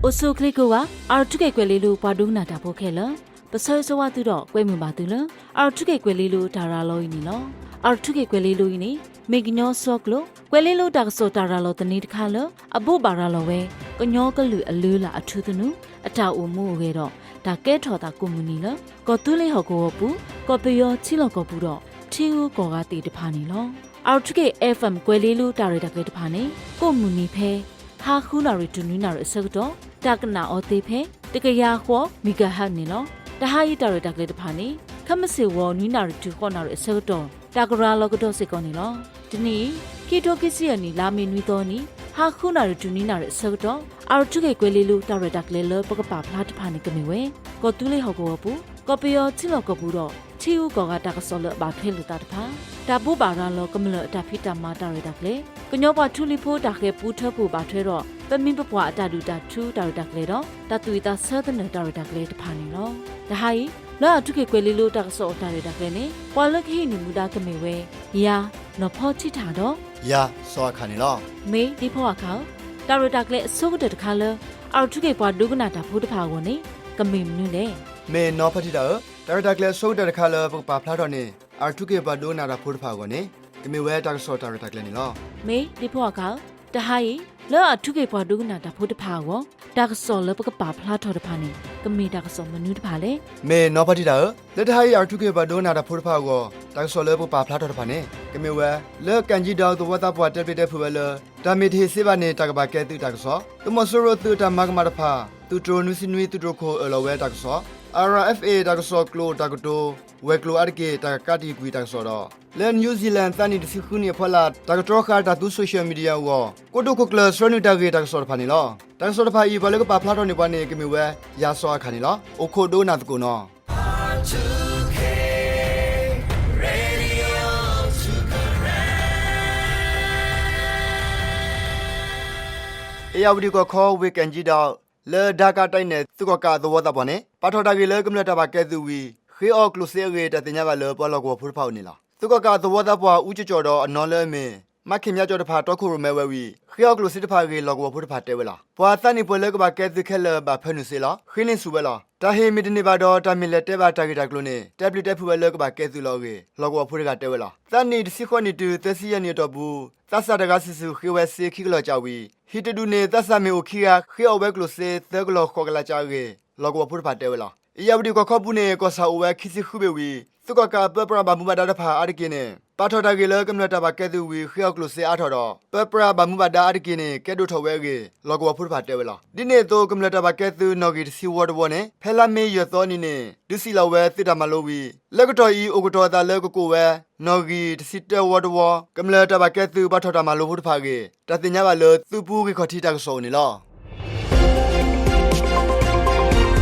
အိၣ်ဆူၣ်အိၣ်ချ့ကိးဂၤ အၣ်ရထုက့ၣ်ကွဲၤလ့လိၤပှၤဒိကနၣ်တၢ်ဖိခဲလၢာ်, ပဆၢဂ့ၤဆၢဝါသုဒီးကွဲမုာ်ဘၣ်သုလၢ အၣ်ရထုက့ၣ်ကွဲၤလ့လိၤတၢ်ရၤလီၤအံၤန့ၣ်လီၤ. အၣ်ရထုက့ၣ်ကွဲၤလ့လိၤအံၤန့ၣ် မ့ၢ်ကညီစီကျိာ် ကွဲၤလ့လိၤတၢ်ကစီၣ်တၢ်ရၤလီၤသန့တခါလၢ အဘိးဘၣ်ရၤလီၤဝဲ ကညီကလုာ်အလုၢ်အလၢ်အထူသနူ အတၢ်အိၣ်မူအဂဲၤဒီး တၢ်ကဲထီၣ်သးကိးမုၢ်နံၤလၢ ကီၢ်သူလ့ၤဟီၣ်ကဝီၤပူၤ ကီၢ်ပယီၤထံလီၢ်ကီၢ်ပူၤဒီး ထံဂုၤကီၢ်ဂၤသ့ၣ်တဖၣ်န့ၣ်လီၤ. အၣ်ရထုက့ၣ် FM ကွဲၤလ့လိၤတၢ်ရဲၣ်တၢ်ကျဲၤတဖၣ်န့ၣ် ကိးမုၢ်နံၤဖဲ ဟါဃုနၣ်ရံၣ်တုၤနွံနၣ်ရံၣ် အဆၢကတီၢ် တၢ်ကနၣ်အီၤသ့ဖဲ တကယၤဃိး megahertz န့ၣ်လီၤ. တဟါအံၤတၢ်ရဲၣ်တၢ်ကျဲၤတဖၣ်န့ၣ် ခဲမုၢ်ဆ့ၣ်ဂီၤ နွံနၣ်ရံၣ်တုၤဃိးနၣ်ရံၣ်အဆၢကတီၢ် တၢ်ကရၤလီၤကဒီးစ့ၢ်ကီးန့ၣ်လီၤ. တနံၤအံၤ ခံထိခံဆံယဲၢ်နံၣ် လါမ့ၤနွံသီနံၤ ဟါဃုနၣ်ရံၣ်တုၤနွံနၣ်ရံၣ်အဆၢကတီၢ် အၣ်ရထုက့ၣ်ကွဲၤလ့လိၤတၢ်ရဲၣ်တၢ်ကျဲၤလၢပကပာ်ဖျါတဖၣ်န့ၣ် ကမ့ၢ်ဝဲ ကီၢ်သူလ့ၤဟီၣ်ကဝီၤပူၤ ကီၢ်ပယီၤထံလီၢ်ကီၢ်ပူၤဒီး ထံဂုၤကီၢ်ဂၤတၢ်ကစီၣ်လၢအဘၣ်ထွဲလိာ်သးတဖၣ်, တၢ်ဘိးဘၣ်ရၤလီၤကမျၢၢ်အတၢ်ဖံးတၢ်မၤတၢ်ရဲၣ်တၢ်ကျဲၤ, ကညီပှၤထူလံၤဖိတၢ်ဃဲၤပူထၢပူၤဘၣ်ထွဲဒီး ပမံၤပပှၢ်အတၢ်ဒုၣ်တၢ်ထူတၢ်ရဲၣ်တၢ်ကျဲၤဒီး တၢ်သူၣ်ဝံၣ်သးဆၢသနၢၣ်တၢ်ရဲၣ်တၢ်ကျဲၤတဖၣ်န့ၣ်လီၤ. တဟါအံၤ လၢအၣ်ရထုက့ၣ်ကွဲၤလ့လိၤတၢ်ကစီၣ်အတၢ်ရဲၣ်တၢ်ကျဲၤန့ၣ် ပှၤလၢကဟံးန့ၢ်မူဒါကမ့ၢ်ဝဲ ယၤ နီၢ်ဖီထံထၣ်ဒီး ယၤ စီၤအခၣ်န့ၣ်လီၤ. မ့ၢ်ဒ်ဖီအခၣ်ဧၢ, တၢ်ရဲၣ်တၢ်ကျဲၤအဆိကတၢၢ်တခါလၢ အၣ်ရထုက့ၣ်ပှၤဒိကနၣ်တၢ်ဖိတဖၣ်အဂီၢ်န့ၣ် ကမ့ၢ်မနုၤလဲၣ်. မ့ၢ်နီၢ်ဖီထံထၣ်ဧၢ, တၢ်ရဲၣ်တၢ်ကျဲၤအဆိကတၢၢ်တခါလၢပကပာ်ဖျါထီၣ်န့ၣ် အၣ်ရထုက့ၣ်ပှၤဒိကနၣ်တၢ်ဖိတဖၣ်အဂီၢ်န့ၣ် ကမ့ၢ်ဝဲတၢ်ကစီၣ်တၢ်ရဲၣ်တၢ်ကျဲၤန့ၣ်လီၤ. မ့ၢ်ဒ်ဖီအခၣ်ဧၢ, တဟါအံၤ လၢအၣ်ရထုက့ၣ်ပှၤဒိကနၣ်တၢ်ဖိတဖၣ်အဂီၢ် တၢ်ကစီၣ်လၢပကပာ်ဖျါထီၣ်တဖၣ်န့ၣ် ကမ့ၢ်တၢ်ကစီၣ်မနုၤတဖၣ်လဲၣ်. မ့ၢ်နီၢ်ဖီထံထၣ်ဧၢ, လၢတဟါအံၤအၣ်ရထုက့ၣ်ပှၤဒိကနၣ်တၢ်ဖိတဖၣ်အဂီၢ် တၢ်ကစီၣ်လၢပကပာ်ဖျါထီၣ်တဖၣ်န့ၣ် ကမ့ၢ်ဝဲ လၢကၣ်ကၠံဒီးသဝီသးပှၢ်တဲပျံၤတဲဖုးဝဲလၢ တၢ်မ့ၢ်တဟ့ၣ်စ့ဘၣ်န့ၣ် တၢ်ကဘၣ်ကဲသုးတၢ်ကစီၣ်, သုးမီၤစိရိၤသုးအတၢ်မၤကမၣ်တဖၣ် သုးတြိၤနွံဆံနွံသုးတြိၤခိၣ်အၢၣ်လီၤဝဲတၢ်ကစီၣ်, RFA တၢ်ကစီၣ်ကျိာ်တၢ်ကတိၤ ဝဲၤကျိၤအါတက့ၢ် တၢ်ကကးတံာ်ကွံာ်တၢ်ကစီၣ်ဒီး လၢ New Zealand သးနံၣ်တဆံဃုနံၣ်အဖီလာ် တၢ်ကတြီဃာ်တၢ်သူ social media အဂီၢ် ကိတိာ်ခိၣ်ကျၢၢ်ဆှၢနုာ်တၢ်ဂ့ၢ်တၢ်ကစီၣ်တဖၣ်န့ၣ်လီၤ. တၢ်ကစီၣ်တဖၣ်အံၤ ပှၤလၢကပာ်ဖျါထီၣ်န့ၢ်ပှၤန့ၣ် ကမ့ၢ်ဝဲ ယၤစီၤအခၣ်န့ၣ်လီၤ. အိၣ်ခိးဒိကနၣ်သကိးနီၤ. အ့ၣ်ယၣ်ဝတံၣ်ကီၢ်ခီ ဝ့ၢ်ကၣ်ကၠံဒီး လၢဒါကးတၢ်အံၤန့ၣ် သုးကီၣ်ကးအသဝီသးပှၢ်န့ၣ် ပာ်ထီၣ်တၢ်ဂ့ၢ်လၢကမျၢၢ်တၢ်ဘၣ်ကဲသုးဝံၤ ဃ့အီၣ်ကျိၣ်စ့အဂ့ၢ် တၢ်သ့ၣ်ညါဘၣ်လၢပှၤလီၢ်ကဝီၤဖိတဖၣ်အအိၣ်န့ၣ်လီၤ. သုးကီၣ်ကးအသဝီသးပှၢ် အူကၠီၣ်ကၠီၣ်ဒီးအနီၢ်လၢအမ့ၢ် မးခ့ၣ်မၠၣ်ကၠီၣ်တဖၣ် တီခိၣ်ရိၣ်မဲဝဲဝံၤ ဃ့အီၣ်ကျိၣ်စ့တဖၣ်အဂ့ၢ် လီၢ်ကဝီၤဖိတဖၣ်တဲဝဲလီၤ. ပှၤသးနံၣ်ပှဲၤလၢကဘၣ်ကဲသုးခဲလၢာ်ဘၣ်ဖၢနုာ်စ့လီၤ. ဃ့န့ၢ်ဆူၣ်ဝဲလီၤ. တၢ်ဟ့ၣ်မ့ၢ်တန့ၢ်ဘၣ်ဒီး တၢ်မ့ၢ်လဲၤတဲဘၣ်တၢ်ဂ့ၢ်တၢ်ကျိၤန့ၣ် တဲပျံၤတဲဖုးဝဲလၢကဘၣ်ကဲသုးလီၤအဂ့ၢ် လီၢ်ကဝီၤဖိတဂၤတဲဝဲလီၤ. သးနံၣ်တဆံဃိးနံၣ်တုၤ သၢဆံယဲၢ်နံၣ်အတီၢ်ပူၤ သးစၢ်တဂၤစုာ်စုာ်ဃ့ဝဲစ့ခံကလီၢ်ကၠးဝံၤ ဟံၣ်တဒူၣ်န့ၣ် သးစၢ်မ့ၢ်အိၣ်ခံဂၤ ဃ့အီၣ်ဝဲကျိၣ်စ့သၢကလီၢ်ဃိးကလးကၠးအဂ့ၢ် လီၢ်ကဝီၤဖိတဖၣ်တဲဝဲလီၤ. အ့ၣ်ယၣ်ဝတံၣ်ကီၢ်ခီပူၤန့ၣ် ကီၢ်ဆၣ်အိၣ်ဝဲခံဆံဃုဘ့ၣ်ဝံၤ သုးကီၣ်ကးအပၢပြးဘၣ်မူဘၣ်ဒါတဖၣ်အါတက့ၢ်န့ၣ် ပာ်ထီၣ်တၢ်ဂ့ၢ်လၢကမျၢၢ်တၢ်ဘၣ်ကဲသုးဝံၤ ဃ့အီၣ်ကျိၣ်စ့အါထီၣ်ဒီး ပၢပြးဘၣ်မူဘၣ်ဒါအါတက့ၢ်န့ၣ် ကဲဒိၣ်ထီၣ်ဝဲအဂ့ၢ် လီၢ်ကဝီၤဖိတဖၣ်တဲဝဲလီၤ. ဒ်န့ၣ်အသိး ကမျၢၢ်တၢ်ဘၣ်ကဲသုးနီၣ်ဂံၢ်တဆံဝီတဝီန့ၣ် ဖဲလါမ့ၤယဲၢ်သီအနံၤန့ၣ် ဒုးစံးလီၤဝဲသုးတၢ်မၤလိဝံၤ လၢကတီၢ်အံၤ အိၣ်ကတီၤအသးလၢကကိးဝဲ နီၣ်ဂံၢ်တဆံတၢဝီတဝီ ကမျၢၢ်တၢ်ဘၣ်ကဲသုး ဘၣ်ထီၣ်တၢ်မၤလိဖိတဖၣ်အဂ့ၢ် တၢ်သ့ၣ်ညါဘၣ်လၢသုးပူၤဂံၢ်ခီၣ်ထံးတၢ်ကစီၣ်အအိၣ်န့ၣ်လီၤ.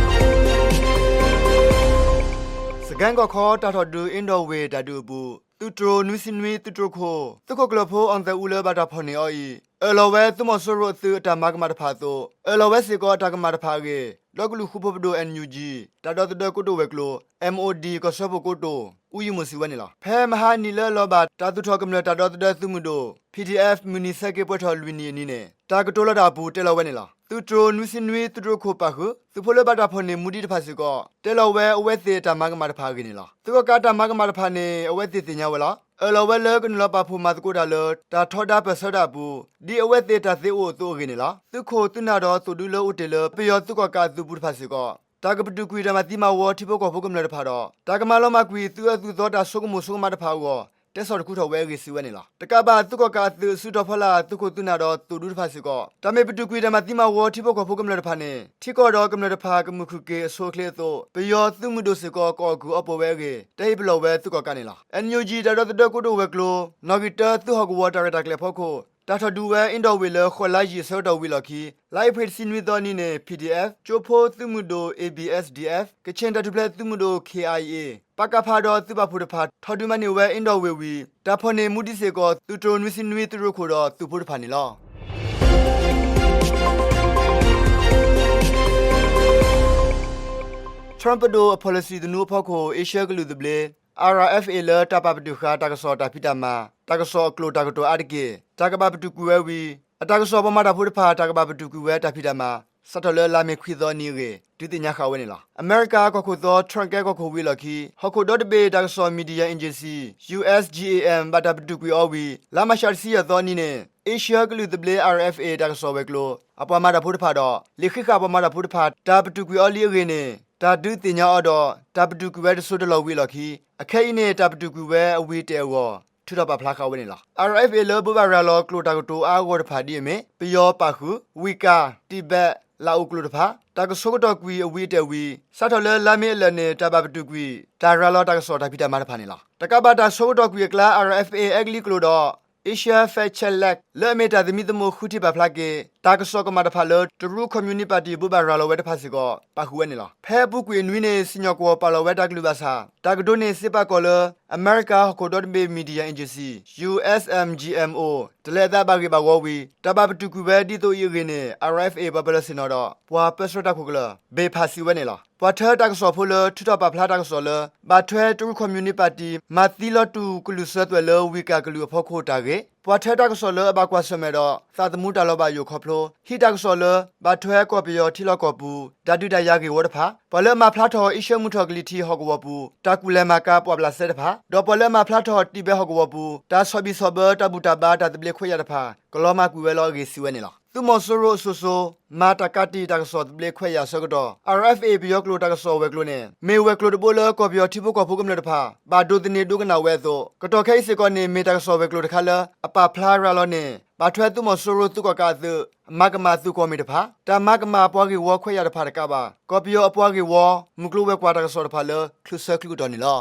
စကဲၣ်ကီၢ်ခီ တၢ်ထီၣ်ဒုးအ့ၣ်ဒိၣ်ဝ့ၢ်တၢ်ဒုးအပူၤ သုးတြိၤနွံဆံနွံသုးတြိၤခိၣ် သုးခိၣ်ကျၢၢ်ဖိအီၣ်သဲးအူလၢဘၣ်တၢ်ဖီၣ်န့ၢ်အီၤအံၤ အၢၣ်လီၤဝဲသုးမီၤစိရိၤအသုးအတၢ်မၤကမၣ်တဖၣ်အသိး အၢၣ်လီၤဝဲစ့ၢ်ကီးတၢ်ကမၣ်တဖၣ်အဂ့ၢ် ဒီကလုာ်ဃူဖိးပဒိၣ် NUG တၢ်ဒီသဒၢကိတိာ်ဝဲၤကျိၤ MOD ကီၢ်စၢဖှိၣ်ကိတိာ် အူယံမူး စံးဝဲန့ၣ်လီၤ. ဖဲမဟါနံၤလၢအလီၤဘၣ် တၢ်သူၣ်ထီၣ်ကမျၢၢ်တၢ်ဒီသဒၢသုးမုၢ်ဒိၣ် PDF မုၢ်နံၤဆၢက့ၤပှဲၤထီၣ်လွံၢ်နံၣ်အနံၤန့ၣ် တၢ်ကတိၤလီၤတၢ်အပူၤ တဲလီၤဝဲန့ၣ်လီၤ. သုးတြိၤနွံဆံနွံသုးတြိၤခိၣ်ပာ်ဃုာ် သုးဖိလၢဘၣ်တၢ်ဖီၣ်န့ၢ်မူဒံးတဖၣ်စ့ၢ်ကီး တဲလီၤဝဲအဝဲသ့ၣ်တၢ်မၤကမၣ်တဖၣ်အဂ့ၢ်န့ၣ်လီၤ. သုးကီၣ်ကးတၢ်မၤကမၣ်တဖၣ်န့ၣ် အဝဲသ့ၣ်သ့ၣ်ညါဝဲလီၤ. အၢၣ်လီၤဝဲလၢကနုာ်လီၤပာ်ဖှိၣ်မၤသကိးတၢ်လၢ တၢ်ထီဒါပၢၢ်ဆၢတၢ်အပူၤ ဒ်အဝဲသ့ၣ်တၢ်သ့အိၣ်အသိးအဂ့ၢ်န့ၣ်လီၤ. သုးခိၣ်သုးနၢ်ဒီးသိၣ်ဒူလၢအိၣ်တ့ၢ်လၢပယီၤသုးကီၣ်ကးအသုးပူၤတဖၣ်စ့ၢ်ကီး တၢ်ကပတုာ်ကွံာ်တၢ်မၤသံမၤဝီထံဖိကီၢ်ဖိကမျၢၢ်တဖၣ်ဒီး တၢ်ကမၤလီၤမၢ်ကွံာ်သုးအၢသုးသီတၢ်ဆိကမိၣ်ဆိကမးတဖၣ်အဂီၢ် တဲဆီၣ်တခူထီၣ်ဝဲအဂ့ၢ် စံးဝဲန့ၣ်လီၤ. တကးဘၣ် သုးကီၣ်ကးအသုးအစုတီၤဖီလာ် သုးခိၣ်သုးနၢ်ဒီးသိၣ်ဒူတဖၣ်စ့ၢ်ကီး တၢ်မ့ၢ်ပတုာ်ကွံာ်တၢ်မၤသံမၤဝီထံဖိကီၢ်ဖိကမျၢၢ်တဖၣ်န့ၣ် ထံကီၢ်ဒီးကမျၢၢ်တဖၣ်ကမုာ်ခုၣ်က့ၤအဆိအချ့အသိး ပယီၤသုးမုၢ်ဒိၣ်စ့ၢ်ကီးကအီၣ်ကုၢ်အီပှဲၤဝဲအဂ့ၢ် တဟ့ၣ်ပလီၢ်ဝဲသုးကီၣ်ကးန့ၣ်လီၤ. NUG တၢ်ဒီသဒၢကိတိာ်ဝဲၤကျိၤ နီၣ်ဂံၢ်တၢသုးဟီၣ်ကဝီၤတၢ်ရဲၣ်တၢ်ကျဲၤအဖီခိၣ် တၢ်ထီၣ်ဒုးဝဲအ့ၣ်ဒိၣ်ဝ့ၢ်လၢဃိးလါယံာ်အဆၢကတီၢ်ဝံၤအလီၢ်ခံ လါအ့ဖြ့ၣ်တဆံနွံသီအနံၤန့ၣ် PDF ကၠိဖိသုးမုၢ်ဒိၣ် ABSDF ကချ့ၣ်တၢ်ထူၣ်ဖျဲးသုးမုၢ်ဒိၣ် KIA ပကဖ ဒီးသုးပာ်ဖှိၣ်တဖၣ် ထီၣ်ဒုးမၤန့ၢ်ဝဲအ့ၣ်ဒိၣ်ဝ့ၢ်ဝံၤ တၢ်ဖီၣ်န့ၢ်မူဒံးစ့ၢ်ကီး သုးတြိၤနွံဆံနွံသုးတြိၤခိၣ်ဒီးသုးဖိတဖၣ်န့ၣ်လီၤ. Trump ပဒိၣ်အ policy သနူအဖီခိၣ် အ့ရှၢကလုာ်သဘျ့ RFA လၢတၢ်ပာ်ပတုာ်ဃာ်တၢ်ကစီၣ်တၢ်ဖံးတၢ်မၤ တၢ်ကစီၣ်အကျိာ်တၢ်ကတိၤအါတက့ၢ် တၢ်ကဘၣ်ပတုာ်ကွံာ်ဝဲဝံၤ အတၢ်ကစီၣ်ပှၤမၤတၢ်ဖိတဖၣ် တၢ်ကဘၣ်ပတုာ်ကွံာ်ဝဲတၢ်ဖံးတၢ်မၤ စးထီၣ်လၢလါမ့ၤခွံသီအနံၤအဂ့ၢ် ဒုးသ့ၣ်ညါဃာ်ဝဲန့ၣ်လီၤ. အမဲရကၤကီၢ်ခိၣ်သီ Trump ကဲကီၢ်ခိၣ်ဝံၤအလီၢ်ခံ ဟီၣ်ခိၣ်ဒီတဘ့ၣ်တၢ်ကစီၣ် Media Agency, U S G A M ဘၣ်တၢ်ပတုာ်ကွံာ်အီၤဝံၤ လါမးရှးတဆံယဲၢ်သီအနံၤန့ၣ် အ့ရှၢၣ်ကလုာ်သဘျ့ R F A တၢ်ကစီၣ်ဝဲၤကျိၤ အပှၤမၤတၢ်ဖိတဖၣ်ဒီး လံာ်ဃံးဃာ်ပှၤမၤတၢ်ဖိတဖၣ် တၢ်ပတုာ်ကွံာ်အီၤလံအဂ့ၢ်န့ၣ် တၢ်ဒုးသ့ၣ်ညါအီၤဒီး တၢ်ပတုာ်ကွံာ်ဝဲတစိၢ်တလီၢ်ဝံၤအလီၢ်ခံ အခဲအံၤန့ၣ် တၢ်ပတုာ်ကွံာ်ဝဲအဝံၤတဲာ်အဂီၢ် ထုးထီၣ်ပာ်ဖျါဃာ်ဝဲန့ၣ်လီၤ. R F A လၢဘိးဘၣ်ရၤလီၤကျိာ်တၢ်ကတိၤအါအါဂီၢ်တဖၣ်ဒ်အမ့ၢ် ပယီၤပၣ်ဃုာ်, ဝံၣ်ကၣ်, တံၣ်ဘဲး, လၣ်အိၣ်ကျိာ်တဖၣ် တၢ်ကဆိကတီၢ်ကွံာ်အဝံၤအတဲာ်ဝံၤ စးထီၣ်လၢလါမ့ၤအလၢာ်န့ၣ် တၢ်ဘၣ်ပတုာ်ကွံာ် တၢ်ရၤလီၤတၢ်ကစီၣ်တၢ်ဖံးတၢ်မၤတဖၣ်န့ၣ်လီၤ. တကးဘၣ်တၢ်ဆိကတီၢ်ကွံာ်အကျါ R F A အဲကလံးကျိာ်ဒီး Asia Fact Check Lab လၢအမ့ၢ်တၢ်သမံသမိးဃုထံပာ်ဖျါက့ၤ တၢ်ကစီၣ်ကမၣ်တဖၣ်လၢ တရူးခီၣ်မၠူနံပၣ်တံၣ်ဘိးဘၣ်ရၤလီၤဝဲတဖၣ်စ့ၢ်ကီး ပာ်ဃုာ်ဝဲန့ၣ်လီၤ. ဖဲအပူၤကွံာ်အနွံန့ၣ် စံၣ်ညီၣ်ကွီၢ်ပာ်လီၤဝဲတၢ်ကလုၢ်ဘၣ်ဆၣ် တၢ်ကဒိးန့ၢ်စ့ပာ်ကီၢ်လၢ အမဲရကၤဟီၣ်ခိၣ်ဒီတဘ့ၣ် Media Agency, U S M G M O တလဲၤအသးဘၣ်ဂ့ၢ်ဘၣ်ဝီဝံၤ တၢ်ဘၣ်ပတုာ်ကွံာ်ဝဲဒ်သိးအံၤအဂ့ၢ်န့ၣ် R F A ပှၤပၢၤလီၢ်ဆ့ၣ်နီၤဒီး ပှၤပၢဆှၢတၢ်ခိၣ်ကျၢၢ် ဘ့ၣ်ဖၣ်စံးဝဲန့ၣ်လီၤ. ပှၤထၢတၢ်ကစီၣ်ဖိလၢ ထုးထီၣ်ပာ်ဖျါတၢ်ကစီၣ်လၢ ဘၣ်ထွဲတရူးခီၣ်မၠူနံပၣ်တံၣ် မၤသံလီၤတူာ်ကလုၢ်စၢၤသွဲၣ်လၢဝံၣ်ကၣ်ကလုာ်အဖီခိၣ်တၢ်ဂ့ၢ်, ပှၤထၢတၢ်ကစီၣ်လၢအဘၣ်ကွၢ်ဆၢၣ်မဲာ်ဒီး သးသမူတၢ်လီၤဘၣ်ယိၣ်ခီဖျိ ဟံးတၢ်ကစီၣ်လၢ ဘၣ်ထွဲကီၢ်ပယီၤထံလီၢ်ကီၢ်ပူၤ တၢ်ဒုးတၢ်ယၤဂ့ၢ်ဝီတဖၣ်, ပှၤလၢအမၤဖျါထီၣ်အ့ရှၢၣ်မုၢ်ထီၣ်ကလံၤထံးဟီၣ်ကဝီၤပူၤ တၢ်ကူၣ်လဲၤမၤကၤပှာ်ဘျးစဲတဖၣ်, ဒီးပှၤလၢအမၤဖျါထီၣ်တံၣ်ဘဲဟီၣ်ကဝီၤပူၤ တၢ်ဆီၣ်ဘံၣ်ဆီၣ်ဘၢတၢ်ဘူၣ်တၢ်ဘါတၢ်သဘျ့ခွဲးယာ်တဖၣ် ကလီၤမၢ်ကွံာ်ဝဲလီၤအဂ့ၢ် စံးဝဲန့ၣ်လီၤ. သုးမီၤစိရိၤအစိၤစိၤ မၤတၢ်ကးတံာ်တၢ်ကစီၣ်သဘျ့ခွဲးယာ်အဆၢကတီၢ် R F A ပယီၤကျိာ်တၢ်ကစီၣ်ဝဲၤကျိၤန့ၣ် မ့ၢ်ဝဲၤကျိၤတဘိလၢကီၢ်ပယီၤထံဖိကီၢ်ဖိကမျၢၢ်တဖၣ် ဘၣ်ဒိးသန့ၤဒိကနၣ်ဝဲအသိး ကတီၢ်ခဲအံၤစ့ၢ်ကီးန့ၣ် မ့ၢ်တၢ်ကစီၣ်ဝဲၤကျိၤတခါလၢ အပာ်ဖျါရၤလီၤန့ၢ် ဘၣ်ထွဲသုးမီၤစိရိၤသုးကီၣ်ကးအသုး အမၤကမၣ်သုးကီၢ်မ့ၢ်တဖၣ်, တၢ်မၤကမၣ်ပှၤဂ့ၢ်ဝီခွဲးယာ်တဖၣ်တကးဘၣ် ကီၢ်ပယီၤအပှၤဂ့ၢ်ဝီ မုၢ်ကျိၤဝဲၤကွာ်တၢ်ကစီၣ်တဖၣ်လၢ ချုးဆၢချုးကတီၢ်န့ၣ်လီၤ.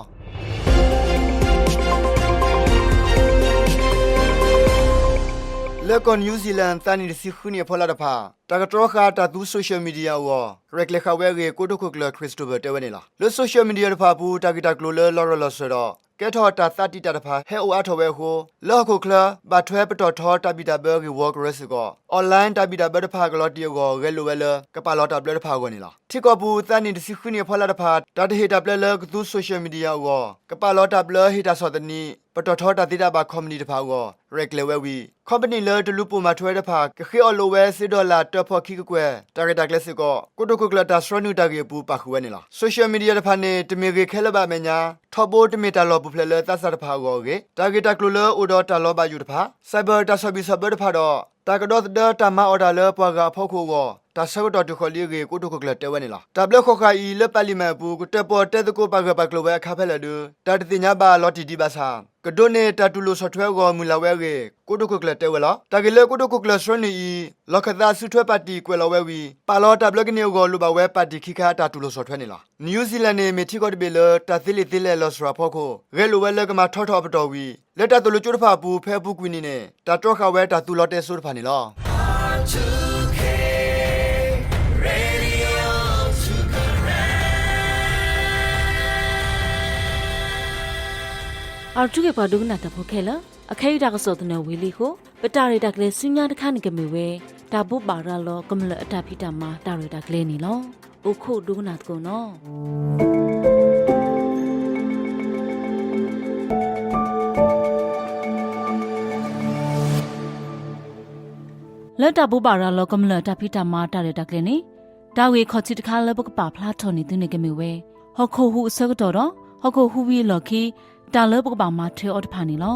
လၢကီၢ် New Zealand သးနံၣ်တဆံဃုနံၣ်အဖီလာ်တဖၣ် တၢ်ကတြီဃာ်တၢ်သူ social media အဂီၢ် ရဲၣ်ကျဲၤဃာ်ဝဲအဂ့ၢ် ကိတိာ်ခိၣ်ကျၢၢ် Christopher တဲဝဲန့ၣ်လီၤ. လၢ social media တဖၣ်အပူၤ တၢ်ဂ့ၢ်တၢ်ကျိၤလၢလီၤရၢၢ်လီၤစၢၤဒီး ကဲထီၣ်တၢ်သးတံာ်တာ်တဖၣ် ဟဲအိၣ်အါထီၣ်ဝဲအဃိ လၢဟီၣ်ခိၣ်ချၢ ဘၣ်ထွဲပတီၢ်ထီတၢ်ဘံၣ်တၢ်ဘၢဂ့ၢ်ဝီကရၢစ့ၢ်ကီး online တၢ်ဘံၣ်တၢ်ဘၢတဖၣ်ကလီၤတံၢ်အဂီၢ် ဂဲၤလိာ်ဝဲလၢ ကပာ်လီၤတၢ်ဘျၢတဖၣ်အဂီၢ်န့ၣ်လီၤ. ထံကီၢ်ပူၤ သးနံၣ်တဆံဃုနံၣ်အဖီလာ်တဖၣ် တၢ်တဟ့ၣ်တၢ်ပျဲလၢကသူ social media အဂီၢ် ကပာ်လီၤတၢ်ဘျၢဟ့ၣ်တၢ်ဆီၣ်သနံး ပတီၢ်ထီတၢ်သ့တၢ်ဘၣ် company တဖၣ်အဂီၢ် ရဲၣ်ကျဲၤဝဲဝံၤ company လၢတလူၤပိာ်မၤထွဲဝဲတဖၣ် ကဃ့အီၣ်လိာ်ဝဲစ့ dollar တၢဖီၣ်ခံကကွဲၢ် တၢ်ရဲၣ်တၢ်ကျဲၤစ့ၢ်ကီး ကိတိာ်ခိၣ်ကျၢၢ်တၢ်ဆှၢနုာ်တၢ်ဂ့ၢ်အပူၤ ပာ်ဃုာ်ဝဲန့ၣ်လီၤ. social media တဖၣ်န့ၣ် တမ့ၢ်ဂ့ၤခဲလၢာ်ဘၣ်အမဲာ်ညါ ထီဘိတမ့ၢ်တၢ်လီၢ်ပူၤဖျဲးလၢသးစၢ်တဖၣ်အဂီၢ်အဂ့ၢ် တၢ်ဂ့ၢ်တၢ်ကျိၤလၢအိၣ်ဒီးတၢ်လီၤဘၣ်ယိၣ်တဖၣ် cyber တၢ်ဆီၣ်ဘံၣ်ဆီၣ်ဘၢတဖၣ်ဒီး တၢ်ကဒီသဒၢတၢ်မၤအီၣ်တၢ်လၢပှၤဂၤအဖီခိၣ်အဂီၢ် တၢ်ဆၢကတီၢ်တုၤဃီၤလံအဂ့ၢ် ကိတိာ်ခိၣ်ကျၢၢ်တဲဝဲန့ၣ်လီၤ. တၢ်ဘျၢဃီၤဃာ်အံၤ လၢ Parliament အပူၤ ကတၢၣ်ပီၣ်တဲသကိးပာ်ဂၢၢ်ပာ်ကျၢၤဝဲအခါဖဲလဲၣ်ဒီး တၢ်တသ့ၣ်ညါဘၣ်လီၤတံၢ်ဒံးဘၣ်ဆၣ် ကဒိးန့ၢ်တၢ်တူၢ်လိာ်ဆီၣ်ထွဲအဂီၢ် မုၢ်လၢ်ဝဲအဂ့ၢ် ကိတိာ်ခိၣ်ကျၢၢ်တဲဝဲလီၤ. တၢ်ဂ့ၢ်လၢကိတိာ်ခိၣ်ကျၢၢ်ဆှၢနုာ်အံၤ လီၢ်ခၢၣ်သးစုထွဲပၣ်တံၣ်ကွဲးလီၤဝဲဝံၤ ပာ်လီၤတၢ်ဘျၢကန့ၢ်အဂီၢ် လိၣ်ဘၣ်ဝဲပၣ်တံၣ်ခံခါအတၢ်တူၢ်လိာ်ဆီၣ်ထွဲန့ၣ်လီၤ. New Zealand န့ၣ် မ့ၢ်ထံကီၢ်တဘ့ၣ်လၢ တၢ်သ့လံာ်သ့လဲၢ်လီၤစှၤအဖီခိၣ် ဂဲၤလိာ်ဝဲလၢကမၤထီထီၣ်အပတီၢ်ဝံၤ လၢတၢ်သိၣ်လိကၠိတဖၣ်အပူၤ ဖဲအပူၤကွံာ်နံၤန့ၣ် တၢ်တြီဃာ်ဝဲတၢ်သူလီၤတဲစိတဖၣ်န့ၣ်လီၤ. R two K ပှၤဒိကနၣ်တၢ်ဖိခဲလၢာ်, အခဲအံၤတၢ်ကစီၣ်သနၢၣ်ဝံၤလံအဃိ ပတၢ်ရဲၣ်တၢ်ကျဲၤဆူညါတခါန့ၣ်ကမ့ၢ်ဝဲ တၢ်ဘိးဘၣ်ရၤလီၤကမျၢၢ်အတၢ်ဖံးတၢ်မၤတၢ်ရဲၣ်တၢ်ကျဲၤန့ၣ်လီၤ. အိၣ်ခိးဒိကနၣ်သကိးနီၤ. လၢတၢ်ဘိးဘၣ်ရၤလီၤကမျၢၢ်အတၢ်ဖံးတၢ်မၤတၢ်ရဲၣ်တၢ်ကျဲၤန့ၣ် တၢ်ဂ့ၢ်ခီၣ်ထံးတခါလၢပကပာ်ဖျါထီၣ်န့ၢ်သုန့ၣ်ကမ့ၢ်ဝဲ ဟီၣ်ခိၣ်ဟူးအဆၢကတီၢ်ဒီး ဟီၣ်ခိၣ်ဟူးဝံၤအလီၢ်ခံ တၢ်လၢပကဘၣ်မၤထွဲအီၤတဖၣ်န့ၣ်လီၤ.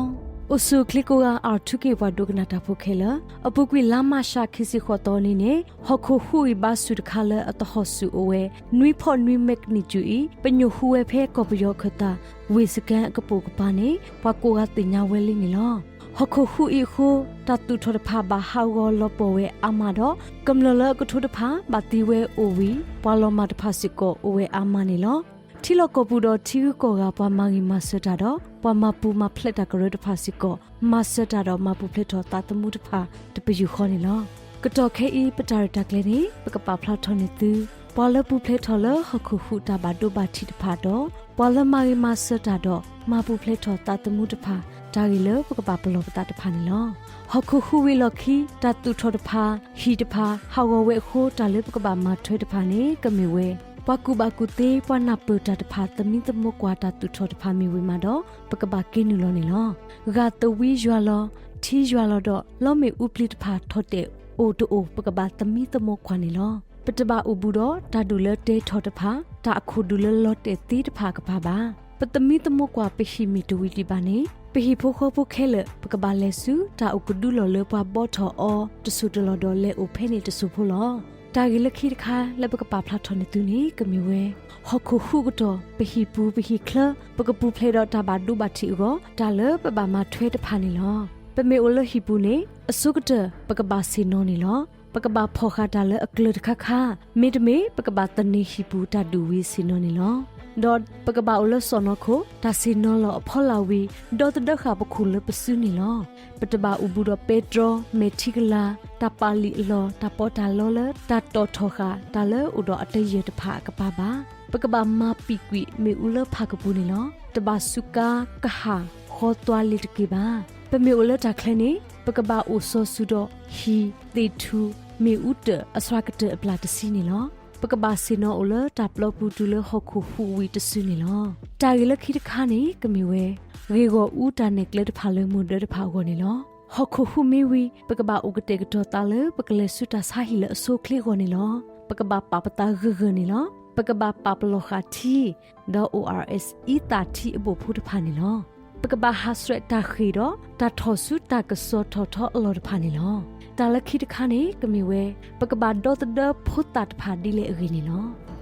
အိၣ်ဆူၣ်အိၣ်ချ့ကိးဂၤ R two K ပှၤဒိကနၣ်တၢ်ဖိခဲလၢာ်, အပူၤကွံာ်လါမးရှးခံဆံဃိးသီနံၤန့ၣ် ဟီၣ်ခိၣ်ဟူးအံၤဘါစူၤတခါလၢအသဟီၣ်ဆူၣ်အိၣ်ဝဲ နွံဖီၣ်နွံ magnitude အံၤ ပညိၣ်ဟူးဝဲဖဲကီၢ်ပယီၤခၢၣ်သး ဝ့ၢ်စကဲအကပိာ်ကပၤန့ၣ် ပှၤကိးဂၤသ့ၣ်ညါဝဲလံန့ၣ်လီၤ. ဟီၣ်ခိၣ်ဟူးအံၤအဃိ တၢ်သူၣ်ထီၣ်တဖၣ်ဘၣ်ဟးဂီၤလီၤပှီၢ်ဝဲအါမးဒီး ကမျၢၢ်လၢအကထိတဖၣ် ဘၣ်သံဝဲအိၣ်ဝံၤ ပှၤလီၤမၢ်တဖၣ်စ့ၢ်ကီးအိၣ်ဝဲအါမးန့ၣ်လီၤ. ထံလီၢ်ကီၢ်ပူၤဒီးထံဂုၤကီၢ်ဂၤပှၤမၤဂ့ၤမၤစၢၤတၢ်ဒီး ပှၤမၤပူၤမၤဖျဲးတၢ်ကရၢတဖၣ်စ့ၢ်ကီး မၤစၢၤတၢ်ဒီးမၤပူၤဖျဲးထီၣ်သးသမူတဖၣ်တပယူာ်ဃီန့ၣ်လီၤ. ကတီၢ်ခဲအံၤ ပတၢ်ရဲၣ်တၢ်ကျဲၤန့ၣ် ပကပာ်ဖျါထီၣ်န့ၢ်သု ပှၤလၢပူၤဖျဲးထီၣ်လၢဟီၣ်ခိၣ်ဟူးတၢ်ဘၣ်ဒိဘၣ်ထံးတဖၣ်ဒီး ပှၤလၢမၤဂ့ၤမၤစၢၤတၢ်ဒီးမၤပူၤဖျဲးထီၣ်သးသမူတဖၣ် တၢ်ဂ့ၢ်လၢပကဘၣ်ပလီၢ်ပသးတဖၣ်န့ၣ်လီၤ. ဟီၣ်ခိၣ်ဟူးဝံၤအလီၢ်ခံ တၢ်သူၣ်ထီၣ်တဖၣ် ဟံၣ်တဖၣ် ဟးဂီၤဝဲအဃိ တၢ်လၢပကဘၣ်မၤထွဲတဖၣ်န့ၣ် ကမ့ၢ်ဝဲ ပှၤကူၣ်ဘၣ်ကူၣ်သ့ ပှၤနၢ်ပၢၢ်တၢ်တဖၣ် သမံသမိးကွၢ်တၢ်သူၣ်ထီၣ်တဖၣ်မ့ၢ်ဝံၤမးဒီး ပကဘၣ်က့ၤနုာ်လီၤန့ၣ်လီၤ. ဂာ်သဝံယွၤလီၤ, ထံယွၤလီၤဒီး လီမ့ၣ်အူပျံၤတဖၣ်ထီၣ်တဲာ်အိၣ်တအိၣ် ပကဘၣ်သမံသမိးကွၢ်န့ၣ်လီၤ. ပတဘၣ်အိၣ်ဘူးဒီးတၢ်ဒူၣ်လၢတဲထီၣ်တဖၣ်, တၢ်အခိၣ်ဒူၣ်လၢလီၤတဲာ်သ့တဖၣ်အကပၤဘၣ်. ပသမံသမိးကွၢ်ပဟံၣ်မ့ၢ်တဝံၤဒံးဘၣ်န့ၣ်, ပဟံၣ်ဖိဃီဖိခဲလၢာ် ပကဘၣ်လဲၤဆူတၢ်အိၣ်ကဒုလီၢ်လၢပှၤဘှီထီၣ်အီၤတစိၢ်တလီၢ်ဒီးလဲၤအိၣ်ဖဲန့ၣ်တစိၢ်ဖိလီၤ. တၢ်ဂ့ၢ်လၢခံတခါလၢပကပာ်ဖျါထီၣ်န့ၢ်သုန့ၣ် ကမ့ၢ်ဝဲ ဟီၣ်ခိၣ်ဟူးကတီၢ် ပဟံၣ်ပူၤ ပဟံၣ်ချၢ ပကပူၤဖျဲးဒီးတၢ်ဘၣ်ဒိဘၣ်ထံးအဂီၢ် တၢ်လၢပဘၣ်မၤထွဲတဖၣ်န့ၣ်လီၤ. ပမ့ၢ်အိၣ်လၢဟံၣ်ပူၤန့ၣ် အဆိကတၢၢ် ပကဘၣ်ဆ့ၣ်နီၤန့ၣ်လီၤ. ပကဘၣ်ဖီၣ်ဃာ်တၢ်လၢအကျၢၤတခါခါ, မ့တမ့ၢ် ပကဘၣ်သန့ၤဟံၣ်ပူၤတၢ်ဒူၣ်ဝံၤဆ့ၣ်နီၤန့ၣ်လီၤ. ဒီးပကဘၣ်အိၣ်လၢစီၢ်နီၤခိၣ် တၢ်ဆ့ၣ်နီၤလီၤအဖီလာ်ဝံၤ ဒီသဒၢဃာ်ပခိၣ်လၢပစုန့ၣ်လီၤ. ပတဘၣ်အိၣ်ဘူးဒီးပဲတြီ, မဲာ်ထံကလၤ, တၢ်ပာ်လံာ်အလီၢ်, တၢ်ပီးတၢ်လီလၢတၢ်တီၣ်ထီၣ်ဃာ်တၢ်လၢအိၣ်ဒီးအတယၢၢ်တဖၣ်အကပၤဘၣ်. ပကဘၣ်မၤပံာ်ကွံာ်မ့ၣ်အူလၢဖၣ်ကပူၤန့ၣ်လီၤ. တဘၣ်စူးကါကဟၣ်ဃီသွါလ့ၤတက့ၢ်ဘၣ်. ပမ့ၢ်အိၣ်လၢတၢ်ချၢန့ၣ် ပကဘၣ်အိၣ်စီၤစုၤဒီးဟံၣ်, သ့ၣ်ထူၣ်, မ့ၣ်အူတၢၣ် အစှၤကတၢၢ်အပျၢ်တဆံန့ၣ်လီၤ. ပကဘၣ်ဆ့ၣ်နီၤအိၣ်လၢတၢ်ပျီပူၤတုၤလၢဟီၣ်ခိၣ်ဟူးဝံၤတစုန့ၣ်လီၤ. တၢ်ဂ့ၢ်လၢခံတခါန့ၣ် ကမ့ၢ်ဝဲ ဂ့ၢ်ဂီၢ်အူတၢ်နဲၣ်ကျဲတဖၣ်လၢမိၢ်ဒၢတဖၣ်အဂီၢ်န့ၣ်လီၤ. ဟီၣ်ခိၣ်ဟူးမ့ၢ်ဝံၤ ပကဘၣ်အိၣ်ကတဲာ်ကတီၤသးလၢပကလဲၤဆူတၢ်ဆါဟံၣ်လၢအဆိအချ့အဂီၢ်န့ၣ်လီၤ. ပကဘၣ်ပာ်ပသးဂၢၢ်ဂၢၢ်န့ၣ်လီၤ. ပကဘၣ်ပာ်ပလီၢ်ဃာ်ထံ ဒီး ORS အံသၣ်ထံအဘိၣ်ဖိတဖၣ်န့ၣ်လီၤ. ပကဘၣ်ဟးဆှဲးတၢ်ဃ့ၢ်ဒီးတၢ်ထီၣ်ဆူတၢ်ကစီၣ်ထီၣ်ထီအလီၢ်တဖၣ်န့ၣ်လီၤ. တၢ်လၢခံတခါန့ၣ် ကမ့ၢ်ဝဲ ပကဘၣ်ဒီသဒၢဖိသၣ်တဖၣ်ဒ်လဲၣ်အဂ့ၢ်န့ၣ်လီၤ.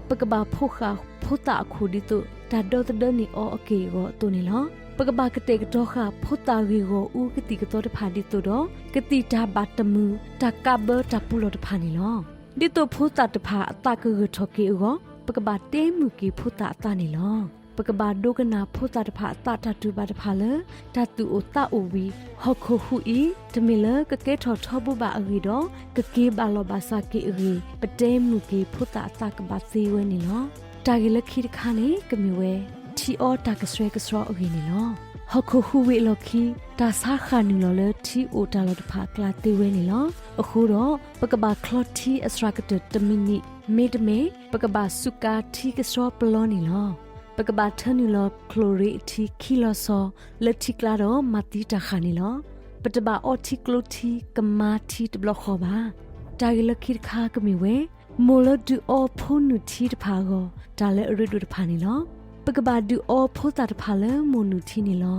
ပကဘၣ်ဖီၣ်ဃာ်ဖိသၣ်အခိၣ်ဒ်သိး တၢ်ဒီသဒၢန့ၢ်အီၤအက့ၢ်အဂီၤအသိးန့ၣ်လီၤ. ပကဘၣ်ကတဲာ်ကတီၤဃာ်ဖိသၣ်ဂ့ၢ်ဂီၢ်အူကသံၣ်ကသီတဖၣ်ဒ်သိးဒီး ကသံၣ်တၢ်ဘၣ်တမုာ် တၢ်ကးဘၢတၢ်ပူၤလီၢ်တဖၣ်န့ၣ်လီၤ. ဒ်သိးဖိသၣ်တဖၣ်အသးကဂၢၢ်ထီၣ်က့ၤအဂီၢ် ပကဘၣ်တဲမုာ်က့ၤဖိသၣ်အသးန့ၣ်လီၤ. ပကဘၣ်ဒိကနၣ်ဖိသၣ်တဖၣ်အသးတၢ်တူၢ်ဘၣ်တဖၣ်လၢ တၢ်သူၣ်အိၣ်သးအိၣ်ဝံၤ ဟီၣ်ခိၣ်ဟူးအံၤ တမ့ၢ်လၢကကဲထီၣ်ထီဘိဘၣ်အဂ့ၢ်ဒီး ကက့ၤဘၣ်လီၢ်ဘၣ်စးက့ၤအဂ့ၢ် ပတဲမုာ်က့ၤဖိသၣ်အသးကဘၣ်သ့ဝဲန့ၣ်လီၤ. တၢ်ဂ့ၢ်လၢခံတခါန့ၣ် ကမ့ၢ်ဝဲ ထံအီတၢ်ကဆှဲကဆှီအဂ့ၢ်န့ၣ်လီၤ. ဟီၣ်ခိၣ်ဟူးဝံၤအလီၢ်ခံ တၢ်ဆါဃၣ်နုာ်လီၤလၢထံအိၣ်တၢ်လီၢ်တဖၣ်အကျါသ့ဝဲန့ၣ်လီၤ. အဃိဒီး ပကဘၣ်ချီထံအစှၤကတၢၢ်တမံးနံး, မ့တမ့ၢ် ပကဘၣ်စူးကါထံကဆှီပလီန့ၣ်လီၤ. ပကဘၣ်ထၢနုာ်လီၤချိၣ်ရ့အထံခံလီၤဆီ လၢထံကျါဒီးမၤသံတၢ်ဃၣ်န့ၣ်လီၤ. ပတဘၣ်အီထံကျိထံကမါထံတဘျီဃီဘၣ်. တၢ်ဂ့ၢ်လၢခံတခါကမ့ၢ်ဝဲ မိၢ်လၢဒုးအီဖိနုၢ်ထံတဖၣ်အဂီၢ် တၢ်လၢအရ့ဒိၣ်တဖၣ်န့ၣ်လီၤ. ပကဘၣ်ဒုးအီဖိသၣ်တဖၣ်လၢမိၢ်နုၢ်ထံန့ၣ်လီၤ.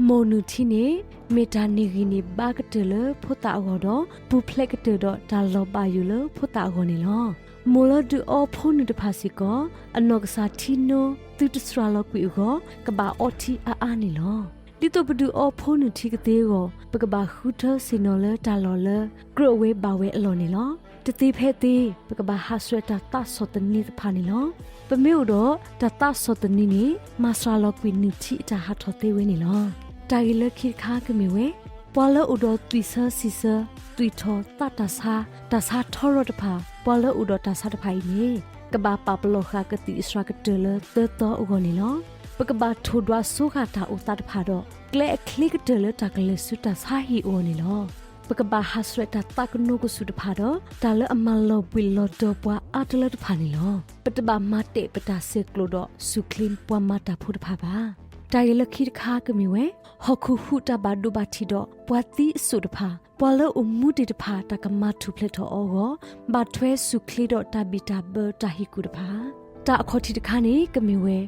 မိၢ်နုၢ်ထံန့ၣ် မ့ၢ်တၢ်န့ၢ်ဂံၢ်န့ၢ်ဘါကတၢၢ်လၢဖိသၣ်အဂီၢ်ဒီး ပူၤဖျဲးကတၢၢ်ဒီးတၢ်လီၤဘၣ်ယိၣ်လၢဖိသၣ်အဂီၢ်န့ၣ်လီၤ. မိၢ်လၢဒုးအီဖိနုၢ်တဖၣ်စ့ၢ်ကီး အနီၢ်ကစၢ်ထံနိ သုတစှၤလီၤကွံာ်အဂီၢ် ကဘၣ်အီထံအါအါန့ၣ်လီၤ. ဒ်သိးပဒုးအီဖိနုၢ်ထံကသ့အဂီၢ် ပကဘၣ်ဃုထၢဆ့ၣ်နီၤလၢတၢ်လီၢ်လၢ ကြၢးဝဲဘၣ်ဝဲအလီၢ်န့ၣ်လီၤ. တသ့ဖဲသ့ ပကဘၣ်ဟးဆှဲးတၢ်သးဆီၣ်သနံးတဖၣ်န့ၣ်လီၤ. ပမ့ၢ်အိၣ်ဒီးတၢ်သးဆီၣ်သနံးန့ၣ် မၤစှၤလီၤကွံာ်နုၢ်ထံအတၢ်ဟးထီၣ်သ့ဝဲန့ၣ်လီၤ. တၢ်ဂ့ၢ်လၢခံတခါကမ့ၢ်ဝဲ ပှၤလၢအိၣ်ဒီးသွံၣ်ဆၢဆံးဆၢ သွံၣ်ထီၣ်သးတၢ်ဆါ တၢ်ဆါထီရီၤတဖၣ် ပှၤလၢအိၣ်ဒီးတၢ်ဆါတဖၣ်အံၤန့ၣ် ကဘၣ်ပာ်ပလီၢ်ဃာ်ကသံၣ်အစှၤကတၢၢ်လၢသၢသီအဂီၢ်န့ၣ်လီၤ. ပကဘၣ်ထိၣ်ဒွးဆိဃာ်တၢ်အိၣ်သးတဖၣ်ဒီး ကျဲအချ့ကတၢၢ်လၢတၢ်ကလဲၤဆူတၢ်ဆါဟံၣ်အဂီၢ်န့ၣ်လီၤ. ပကဘၣ်ဟးဆှဲးတၢ်သးကနိကဆူၣ်တဖၣ်ဒီး တၢ်လၢအမၤလီၤဘှံးလီၤတီၤပှၤအါတလၢတဖၣ်န့ၣ်လီၤ. ပတဘၣ်မၤတဲာ်ပတၢ်ဆဲးကျိးဒီးဆူၣ်ချ့ပှၤမၤတၢ်ဖိတဖၣ်ဘၣ်. တၢ်ဂ့ၢ်လၢခံတခါကမ့ၢ်ဝဲ ဟီၣ်ခိၣ်ဟူးတၢ်ဘၣ်ဒိဘၣ်ထံးဒီး ပှၤသံအစိၣ်တဖၣ်, ပှၤလၢအိၣ်မူဒံးတဖၣ် တၢ်ကမၤထူၣ်ဖျဲးထီၣ်အီၤအဂီၢ် ဘၣ်ထွဲဆူၣ်ချ့ဒီးတၢ်ဘံၣ်တၢ်ဘၢတၢ်ဟ့ၣ်ကူၣ်တဖၣ်. တၢ်အခီၣ်ထံးတခါန့ၣ် ကမ့ၢ်ဝဲ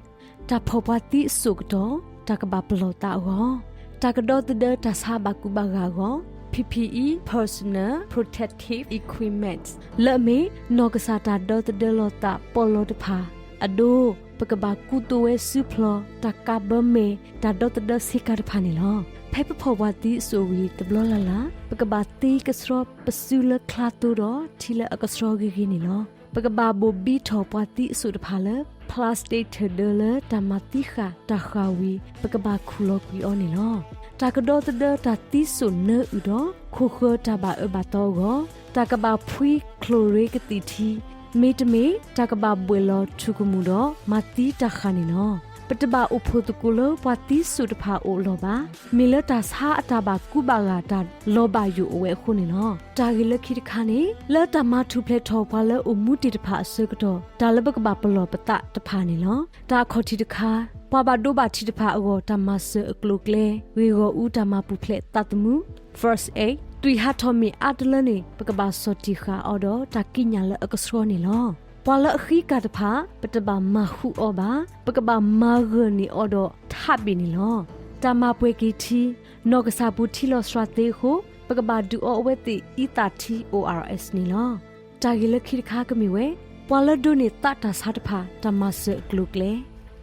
တၢ်ဖီၣ်ပှၤသံအစိၣ်ကတီၢ် တၢ်ကဘၣ်ပလီၢ်သးအဂီၢ်, တၢ်ကဒီသဒၢတၢ်ဆါဘၣ်ကူဘၣ်ဂာ်အဂီၢ် P P E, Personal Protective Equipment လၢအမ့ၢ် နီၢ်ကစၢ်တၢ်ဒီသဒၢလီၤသးပီးလီတဖၣ်, အဒိ ပကဘၣ်ကူသိးဝဲစုဖျီ တၢ်ကးဘၢမဲာ် တၢ်ဒီသဒၢဆ့ကၤတဖၣ်န့ၣ်လီၤ. ဖဲပဖီၣ်ပှၤသံအစိၣ်ဝံၤတဘျီလၢ်လၢ် ပကဘၣ်သ့ကဆှီပစုလၢချါသိဒီးထံလၢအကဆှီဂ့ၤဂ့ၤန့ၣ်လီၤ. ပကဘၣ်ဘိၣ်ဘံထီၣ်ပှၤသံအစိၣ်တဖၣ်လၢ plastic ထၢၣ်ဒၢလၢတၢ်မၤသံဃာ်တၢ်ဃာ်ဝံၤ ပကဘၣ်ခူၣ်လီၤကွံာ်အီၤန့ၣ်လီၤ. တၢ်ကဒီသဒၢတၢ်သံစိၣ်နၢအုၣ်ဒီး ခိၣ်ဃၢၤတၢ်ဘၣ်အၢဘၣ်သီအဂီၢ် တၢ်ကဘၣ်ဖှံချိၣ်ရ့ကသံၣ်ထံ မ့တမ့ၢ် တၢ်ကဘၣ်ဘှဲၣ်လီၤထူၣ်ကမူၣ်ဒီးမၤသံတၢ်ဃာ်န့ၣ်လီၤ. ပတဘၣ်အိၣ်ဖှိၣ်သကိးလၢပှၤသံစိၣ်တဖၣ်အအိၣ်အလီၢ်ဘၣ်. မ့ၢ်လၢတၢ်ဆါအတၢ်ဘၣ်ကူဘၣ်ဂာ်တၢ်လီၤဘၣ်ယိၣ်အိၣ်ဝဲအဃိန့ၣ်လီၤ. တၢ်ဂ့ၢ်လၢခံတခါန့ၣ် လၢတၢ်မၤထူၣ်ဖျဲးထီၣ်ပှၤလၢအိၣ်မူဒံးတဖၣ်အဆၢကတီၢ် တၢ်လၢပကဘၣ်ပလီၢ်ပသးတဖၣ်န့ၣ်လီၤ. တၢ်အခီၣ်ထံးတခါ ပှၤဘၣ်ဒိဘၣ်ထံးတဖၣ်အဂီၢ် တၢ်မၤစၢၤအကျိၤအကျဲ ဂ့ၢ်ဂီၢ်အူတၢ်မၤပူၤဖျဲးသးသမူ First Aid သွံၣ်ဟးထီၣ်မ့ၢ်အါတလၢန့ၣ် ပကဘၣ်ဆီၣ်တံၢ်ဃာ်အီၤဒီးတၢ်ကံးညာ်လၢအကဆှီန့ၣ်လီၤ. ပှၤလၢအဃံကၢ်တဖၣ် ပတဘၣ်မၤဃူအီၤဘၣ်. ပကဘၣ်မၤဂၢၢ်န့ၢ်အီၤဒီးထးဘ့ၣ်န့ၣ်လီၤ. တၢ်မၤပှဲၤက့ၤထံ နီၢ်ကစၢ်ပူၤထံလီၤစှၤသ့အဃိ ပကဘၣ်ဒုးအီအဝဲသ့ၣ်အံသၣ်ထံ O R S န့ၣ်လီၤ. တၢ်ဂ့ၢ်လၢခံတခါကမ့ၢ်ဝဲ ပှၤလၢဒိးန့ၢ်သးတၢ်ဆါတဖၣ် တၢ်မၤစၢၤအကျိၤအကျဲ,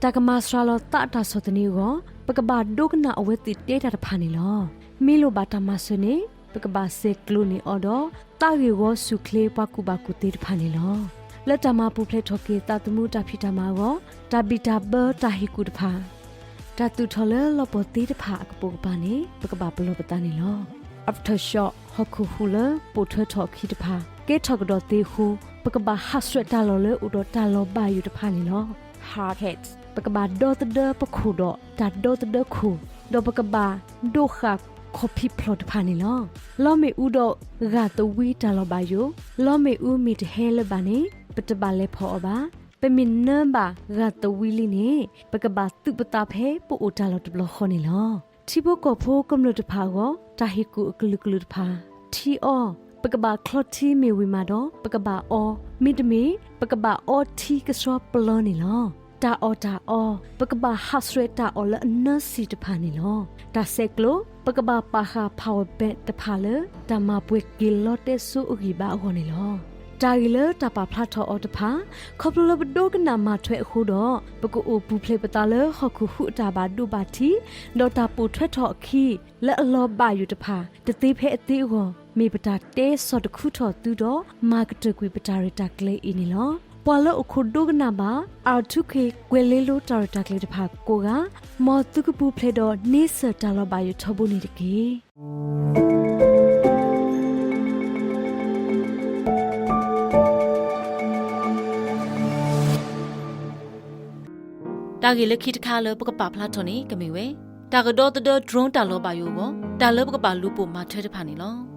တၢ်ကမၤစှၤလီၤသးတၢ်ဆီၣ်သနံးအဂီၢ် ပကဘၣ်ဒိကနၣ်အဝဲသ့ၣ်တဲတၢ်တဖၣ်န့ၣ်လီၤ. မ့ၢ်လိၣ်ဘၣ်တၢ်မၤစၢၤန့ၣ် ပကဘၣ်ဆဲးကျိးန့ၢ်အီၤဒီး သးဂ့ၢ်ဝီဆူၣ်ချ့ပှၤကူၣ်ဘၣ်ကူၣ်သ့တဖၣ်န့ၣ်လီၤ. လၢတၢ်မၤပူၤဖျဲးထီၣ်က့ၤသးသမူတၢ်ဖံးတၢ်မၤအဂီၢ် တၢ်ဘံၣ်တၢ်ဘၢတၢ်ဟ့ၣ်ကူၣ်တဖၣ် တၢ်သူၣ်ထီၣ်လၢလီၤပှီၢ်သ့တဖၣ်အကပိာ်ကပၤန့ၣ် ပကဘၣ်ပလီၢ်ပသးန့ၣ်လီၤ. Aftershock ဟီၣ်ခိၣ်ဟူးလၢပိာ်ထွဲထီၣ်အခံတဖၣ် ကဲထီၣ်ကဒီးသ့အဃိ ပကဘၣ်ဟးဆှဲးတၢ်လီၢ်လၢအိၣ်ဒီးတၢ်လီၤဘၣ်ယိၣ်တဖၣ်န့ၣ်လီၤ. Hard hats ပကဘၣ်ဒီသဒၢပခိၣ်ဒီးတၢ်ဒီသဒၢခိၣ်, ဒီးပကဘၣ်ဒိးဃာ်ခီၣ်ဖံးဖျိၣ်တဖၣ်န့ၣ်လီၤ. လီမ့ၣ်အူဒီးဂာ်သဝံတၢ်လီၤဘၣ်ယိၣ်, လီမ့ၣ်အူမ့ၢ်တဟဲလၢၤဘၣ်န့ၣ် ပတဘၣ်လဲၤဖီၣ်အီၤဘၣ်. ပမ့ၢ်နၢဘၣ်ဂာ်သဝံလံန့ၣ် ပကဘၣ်သူၣ်ပသးဖဲပအိၣ်တၢ်လီၢ်တဘျီဃီန့ၣ်လီၤ. ထံဖိကီၢ်ဖိကမျၢၢ်တဖၣ်အဂီၢ် တၢ်ဟ့ၣ်ကူၣ်အကလုာ်ကလုာ်တဖၣ်, ထံအီ, ပကဘၣ်ချီထံမ့ၢ်ဝံၤမးဒီး ပကဘၣ်အီ, မ့တမ့ၢ် ပကဘၣ်အီထံကဆှီပလီန့ၣ်လီၤ. တၢ်အီၣ်တၢ်အီ, ပကဘၣ်ဟးဆှဲးတၢ်အီၣ်လၢအနၢဆံးတဖၣ်န့ၣ်လီၤ. တၢ်ဆဲးကျိး, ပကဘၣ်ပာ်ဃာ် power bank တဖၣ်လၢ တၢ်မၤပှဲၤက့ၤလီတဲစိအဂံၢ်ဘါအဂီၢ်န့ၣ်လီၤ. တၢ်ဂ့ၢ်လၢတၢ်ပာ်ဖျါထီၣ်အီၤတဖၣ် ခီဖျိလၢပဒိကနၣ်မၤထွဲအဃိဒီး ပကအိၣ်ပူၤဖျဲးပသးလၢဟီၣ်ခိၣ်ဟူးအတၢ်ဘၣ်ဒိဘၣ်ထံး, ဒီးတၢ်ပိာ်ထွဲထီၣ်အခံ လၢအလီၤဘၣ်ယိၣ်တဖၣ် တသ့ဖဲအသ့အဂီၢ် မ့ၢ်ပတၢ်တဲဆီၣ်တခူထီၣ်သုဒီး မၤကတၢၢ်ကွံာ်ပတၢ်ရဲၣ်တၢ်ကျဲၤအံၤန့ၣ်လီၤ. ပှၤလၢအိၣ်ခိးဒိကနၣ်ဘၣ် R two K ကွဲၤလ့လိတၢ်ရဲၣ်တၢ်ကျဲၤတဖၣ်ကိးဂၤ, မ်သုကပူၤဖျဲးဒီးန့ဆၢၣ်တၢ်လီၤဘၣ်ယိၣ်ထီဘိန့ၣ်တက့ၢ်. တၢ်ဂ့ၢ်လၢခံတခါလၢပကပာ်ဖျါထီၣ်န့ၣ် ကမ့ၢ်ဝဲ တၢ်ကဒီသဒၢ drone တၢ်လီၤဘၣ်ယိၣ်အဂီၢ် တၢ်လၢပကဘၣ်လူၤပိာ်မၤထွဲတဖၣ်န့ၣ်လီၤ.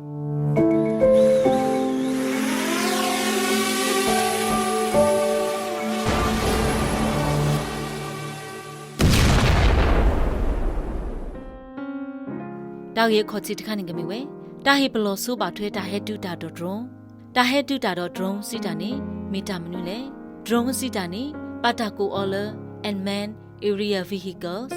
တၢ်ဂ့ၢ်အခီၣ်ထံးတခါန့ၣ်ကမ့ၢ်ဝဲ တၢ်ဟ့ၣ်ပလီၢ်ဆိဘၣ်ထွဲတၢ်ဟဲတုၤတၢ်ဒီး drone, တၢ်ဟဲတုၤတၢ်ဒီး drone စံးတၢ်န့ၣ် မ့ၢ်တၢ်မနုၤလဲၣ်. Drone စံးတၢ်န့ၣ် ဘၣ်တၢ်ကိးအီၤလၢ Unmanned Aerial Vehicles,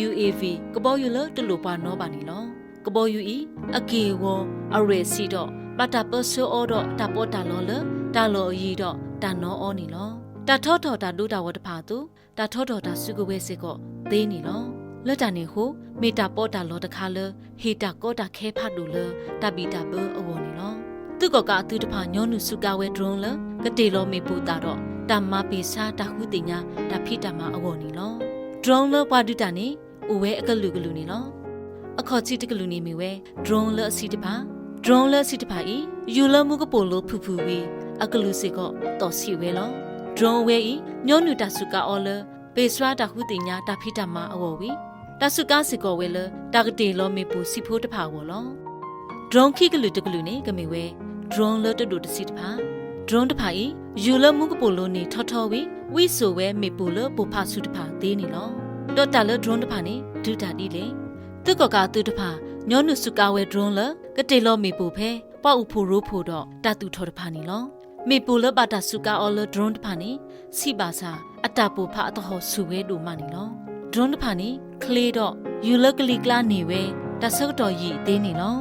U A V ကဘီယူၤလၢတလိၣ်ပှၤနီဘၣ်န့ၣ်လီၤ. ကဘီယူၤအံၤ အက့ၢ်အဂီၤ အရဲၣ်ဆံးဒီး ဘၣ်တၢ်ပၢဆှၢအီၤဒီးတၢ်ပီးတၢ်လီလၢ တၢ်လီၢ်အယံၤဒီးတၢ်နီအီၤန့ၣ်လီၤ. တၢ်ထီထီၣ်တၢ်ဒိတၢ်ဂီၤတဖၣ်အသိး တၢ်ထီထီၣ်တၢ်စုကဝဲၤစ့ၢ်ကီးသ့န့ၣ်လီၤ. လၢတၢ်န့ၣ်အဃိ မ့ၢ်တၢ်ပီးတၢ်လီတခါလၢ ဟ့ၣ်တၢ်ကီတၢ်ခဲဖးဒိၣ်လၢ တၢ်ဘံၣ်တၢ်ဘၢအဂီၢ်န့ၣ်လီၤ. သုးကီၣ်ကးအသုးတဖၣ် ညီနုၢ်စူးကါဝဲ drone လၢ ကတ့ၢ်လီၤမ့ၣ်ပိၢ်သၣ်ဒီး တၢ်မၤပ့ၤဆါတၢ်ဃုသ့ၣ်ညါတၢ်ဖံးတၢ်မၤအဂီၢ်န့ၣ်လီၤ. Drone လၢပှၤဒုးတၢ်န့ၣ် အိၣ်ဝဲအကလုာ်ကလုာ်န့ၣ်လီၤ. အခီၣ်ထံးတကလုာ်န့ၣ်မ့ၢ်ဝဲ drone လၢအဆံးတဖၣ်, drone လၢအဆံးတဖၣ်အံၤ ယူၤလၢမူကပိာ်လိၤဖုၣ်ဖုၣ်ဝံၤ အကလုာ်စ့ၢ်ကီး သီၣ်ဆံးဝဲလီၤ. drone ဝဲအံၤ ညီနုၢ်တၢ်စူးကါအီၤလၢ ပ့ၤစှါတၢ်ဃုသ့ၣ်ညါတၢ်ဖံးတၢ်မၤအဂီၢ်ဝံၤ တၢ်စူးကါစ့ၢ်ကီးဝဲလၢ တၢ်ကတ့ၢ်လီၤမ့ၣ်ပိၢ်ဆံးဖိတဖၣ်အဂီၢ်လီၤ. drone ခံကလုာ်တကလုာ်န့ၣ် ကမ့ၢ်ဝဲ drone လၢတဒိၣ်တဆံးတဖၣ်, drone တဖၣ်အံၤ ယူၤလၢမူကပိာ်လိၤန့ၣ်ထီထီဝံၤ ဝံစိာ်ဝဲမ့ၣ်ပိၢ်လၢပိၢ်ဖးဆူၣ်တဖၣ်သ့န့ၣ်လီၤ. ဒီးတၢ်လၢ drone တဖၣ်န့ၣ် ဒုးတၢ်ဒ်လဲၣ်. သုးကီၣ်ကးအသုးတဖၣ် ညီနုၢ်စူးကါဝဲ drone လၢ ကတ့ၢ်လီၤမ့ၣ်ပိၢ်ဖဲ ပှၤအိၣ်ဖှိၣ်ရိဖှိၣ်ဒီးတၢ်သူၣ်ထီၣ်တဖၣ်န့ၣ်လီၤ. မ့ၣ်ပိၢ်လၢဘၣ်တၢ်စူးကါအီၤလၢ drone တဖၣ်န့ၣ် ဆံးဘၣ်ဆၣ် အတၢ်ပိၢ်ဖးအသဟီၣ်ဆူၣ်ဝဲဒိၣ်မးန့ၣ်လီၤ. drone တဖၣ်န့ၣ် ချ့ဒီး ယူၤလၢကလံၤကျါန့ၢ်ဝဲ တၢ်ဆၢကတီၢ်ယံာ်သ့န့ၣ်လီၤ.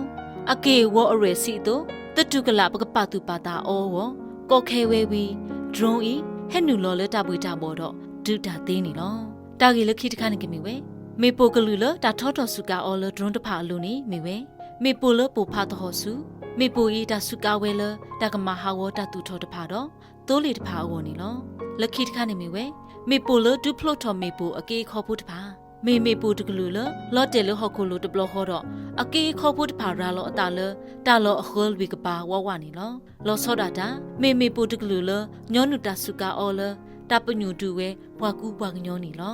အက့ၢ်အဂီၤအရဲၣ်ဆံးအသိး သတူၢ်ကလာ်ပကပာ်သူၣ်ပာ်သးအီၤအဂီၢ် ကီခဲဝဲဝံၤ drone အံၤ ဟဲနုာ်လီၤလၢတၢ်ဘှ့ၣ်တၢ်ဘှီၣ်ဒီး ဒုးတၢ်သ့န့ၣ်လီၤ. တၢ်ဂ့ၢ်လၢခံတခါန့ၣ်ကမ့ၢ်ဝဲ မ့ၣ်ပိၢ်ကလုာ်လၢတၢ်ထီထီၣ်စူးကါအီၤလၢ drone တဖၣ်အလိၤန့ၣ်မ့ၢ်ဝဲ မ့ၣ်ပိၢ်လၢပိၢ်ဖးသဟီၣ်ဆူၣ်, မ့ၣ်ပိၢ်အံၤတၢ်စူးကါဝဲလၢ တၢ်ကမၤဟးဂီၤတၢ်သူၣ်ထီၣ်တဖၣ်ဒီး သိလ့ၣ်တဖၣ်အဂီၢ်န့ၣ်လီၤ. လၢခံတခါန့ၣ်မ့ၢ်ဝဲ မ့ၣ်ပိၢ်လၢဒုးဖျိးထီၣ်မ့ၣ်ပိၢ်အက့အခီဖိတဖၣ်, မ့ၢ်မ့ၣ်ပိၢ်တကလုာ်လၢ လီၤတဲာ်လၢဟီၣ်ခိၣ်လိၤတဘျီဃီဒီး အက့အခီဖိတဖၣ်ရၤလီၤအသးလၢ တၢ်လီၢ်အဃၢလွံၢ်ကပၤဝးဝးန့ၣ်လီၤ. လီၤဆီဒၣ်တၢ် မ့ၢ်မ့ၣ်ပိၢ်တကလုာ်လၢ ညီနုၢ်တၢ်စူးကါအီၤလၢ တၢ်ပညိၣ်ဒုးဝဲပှၤကူပှၤကညီန့ၣ်လီၤ.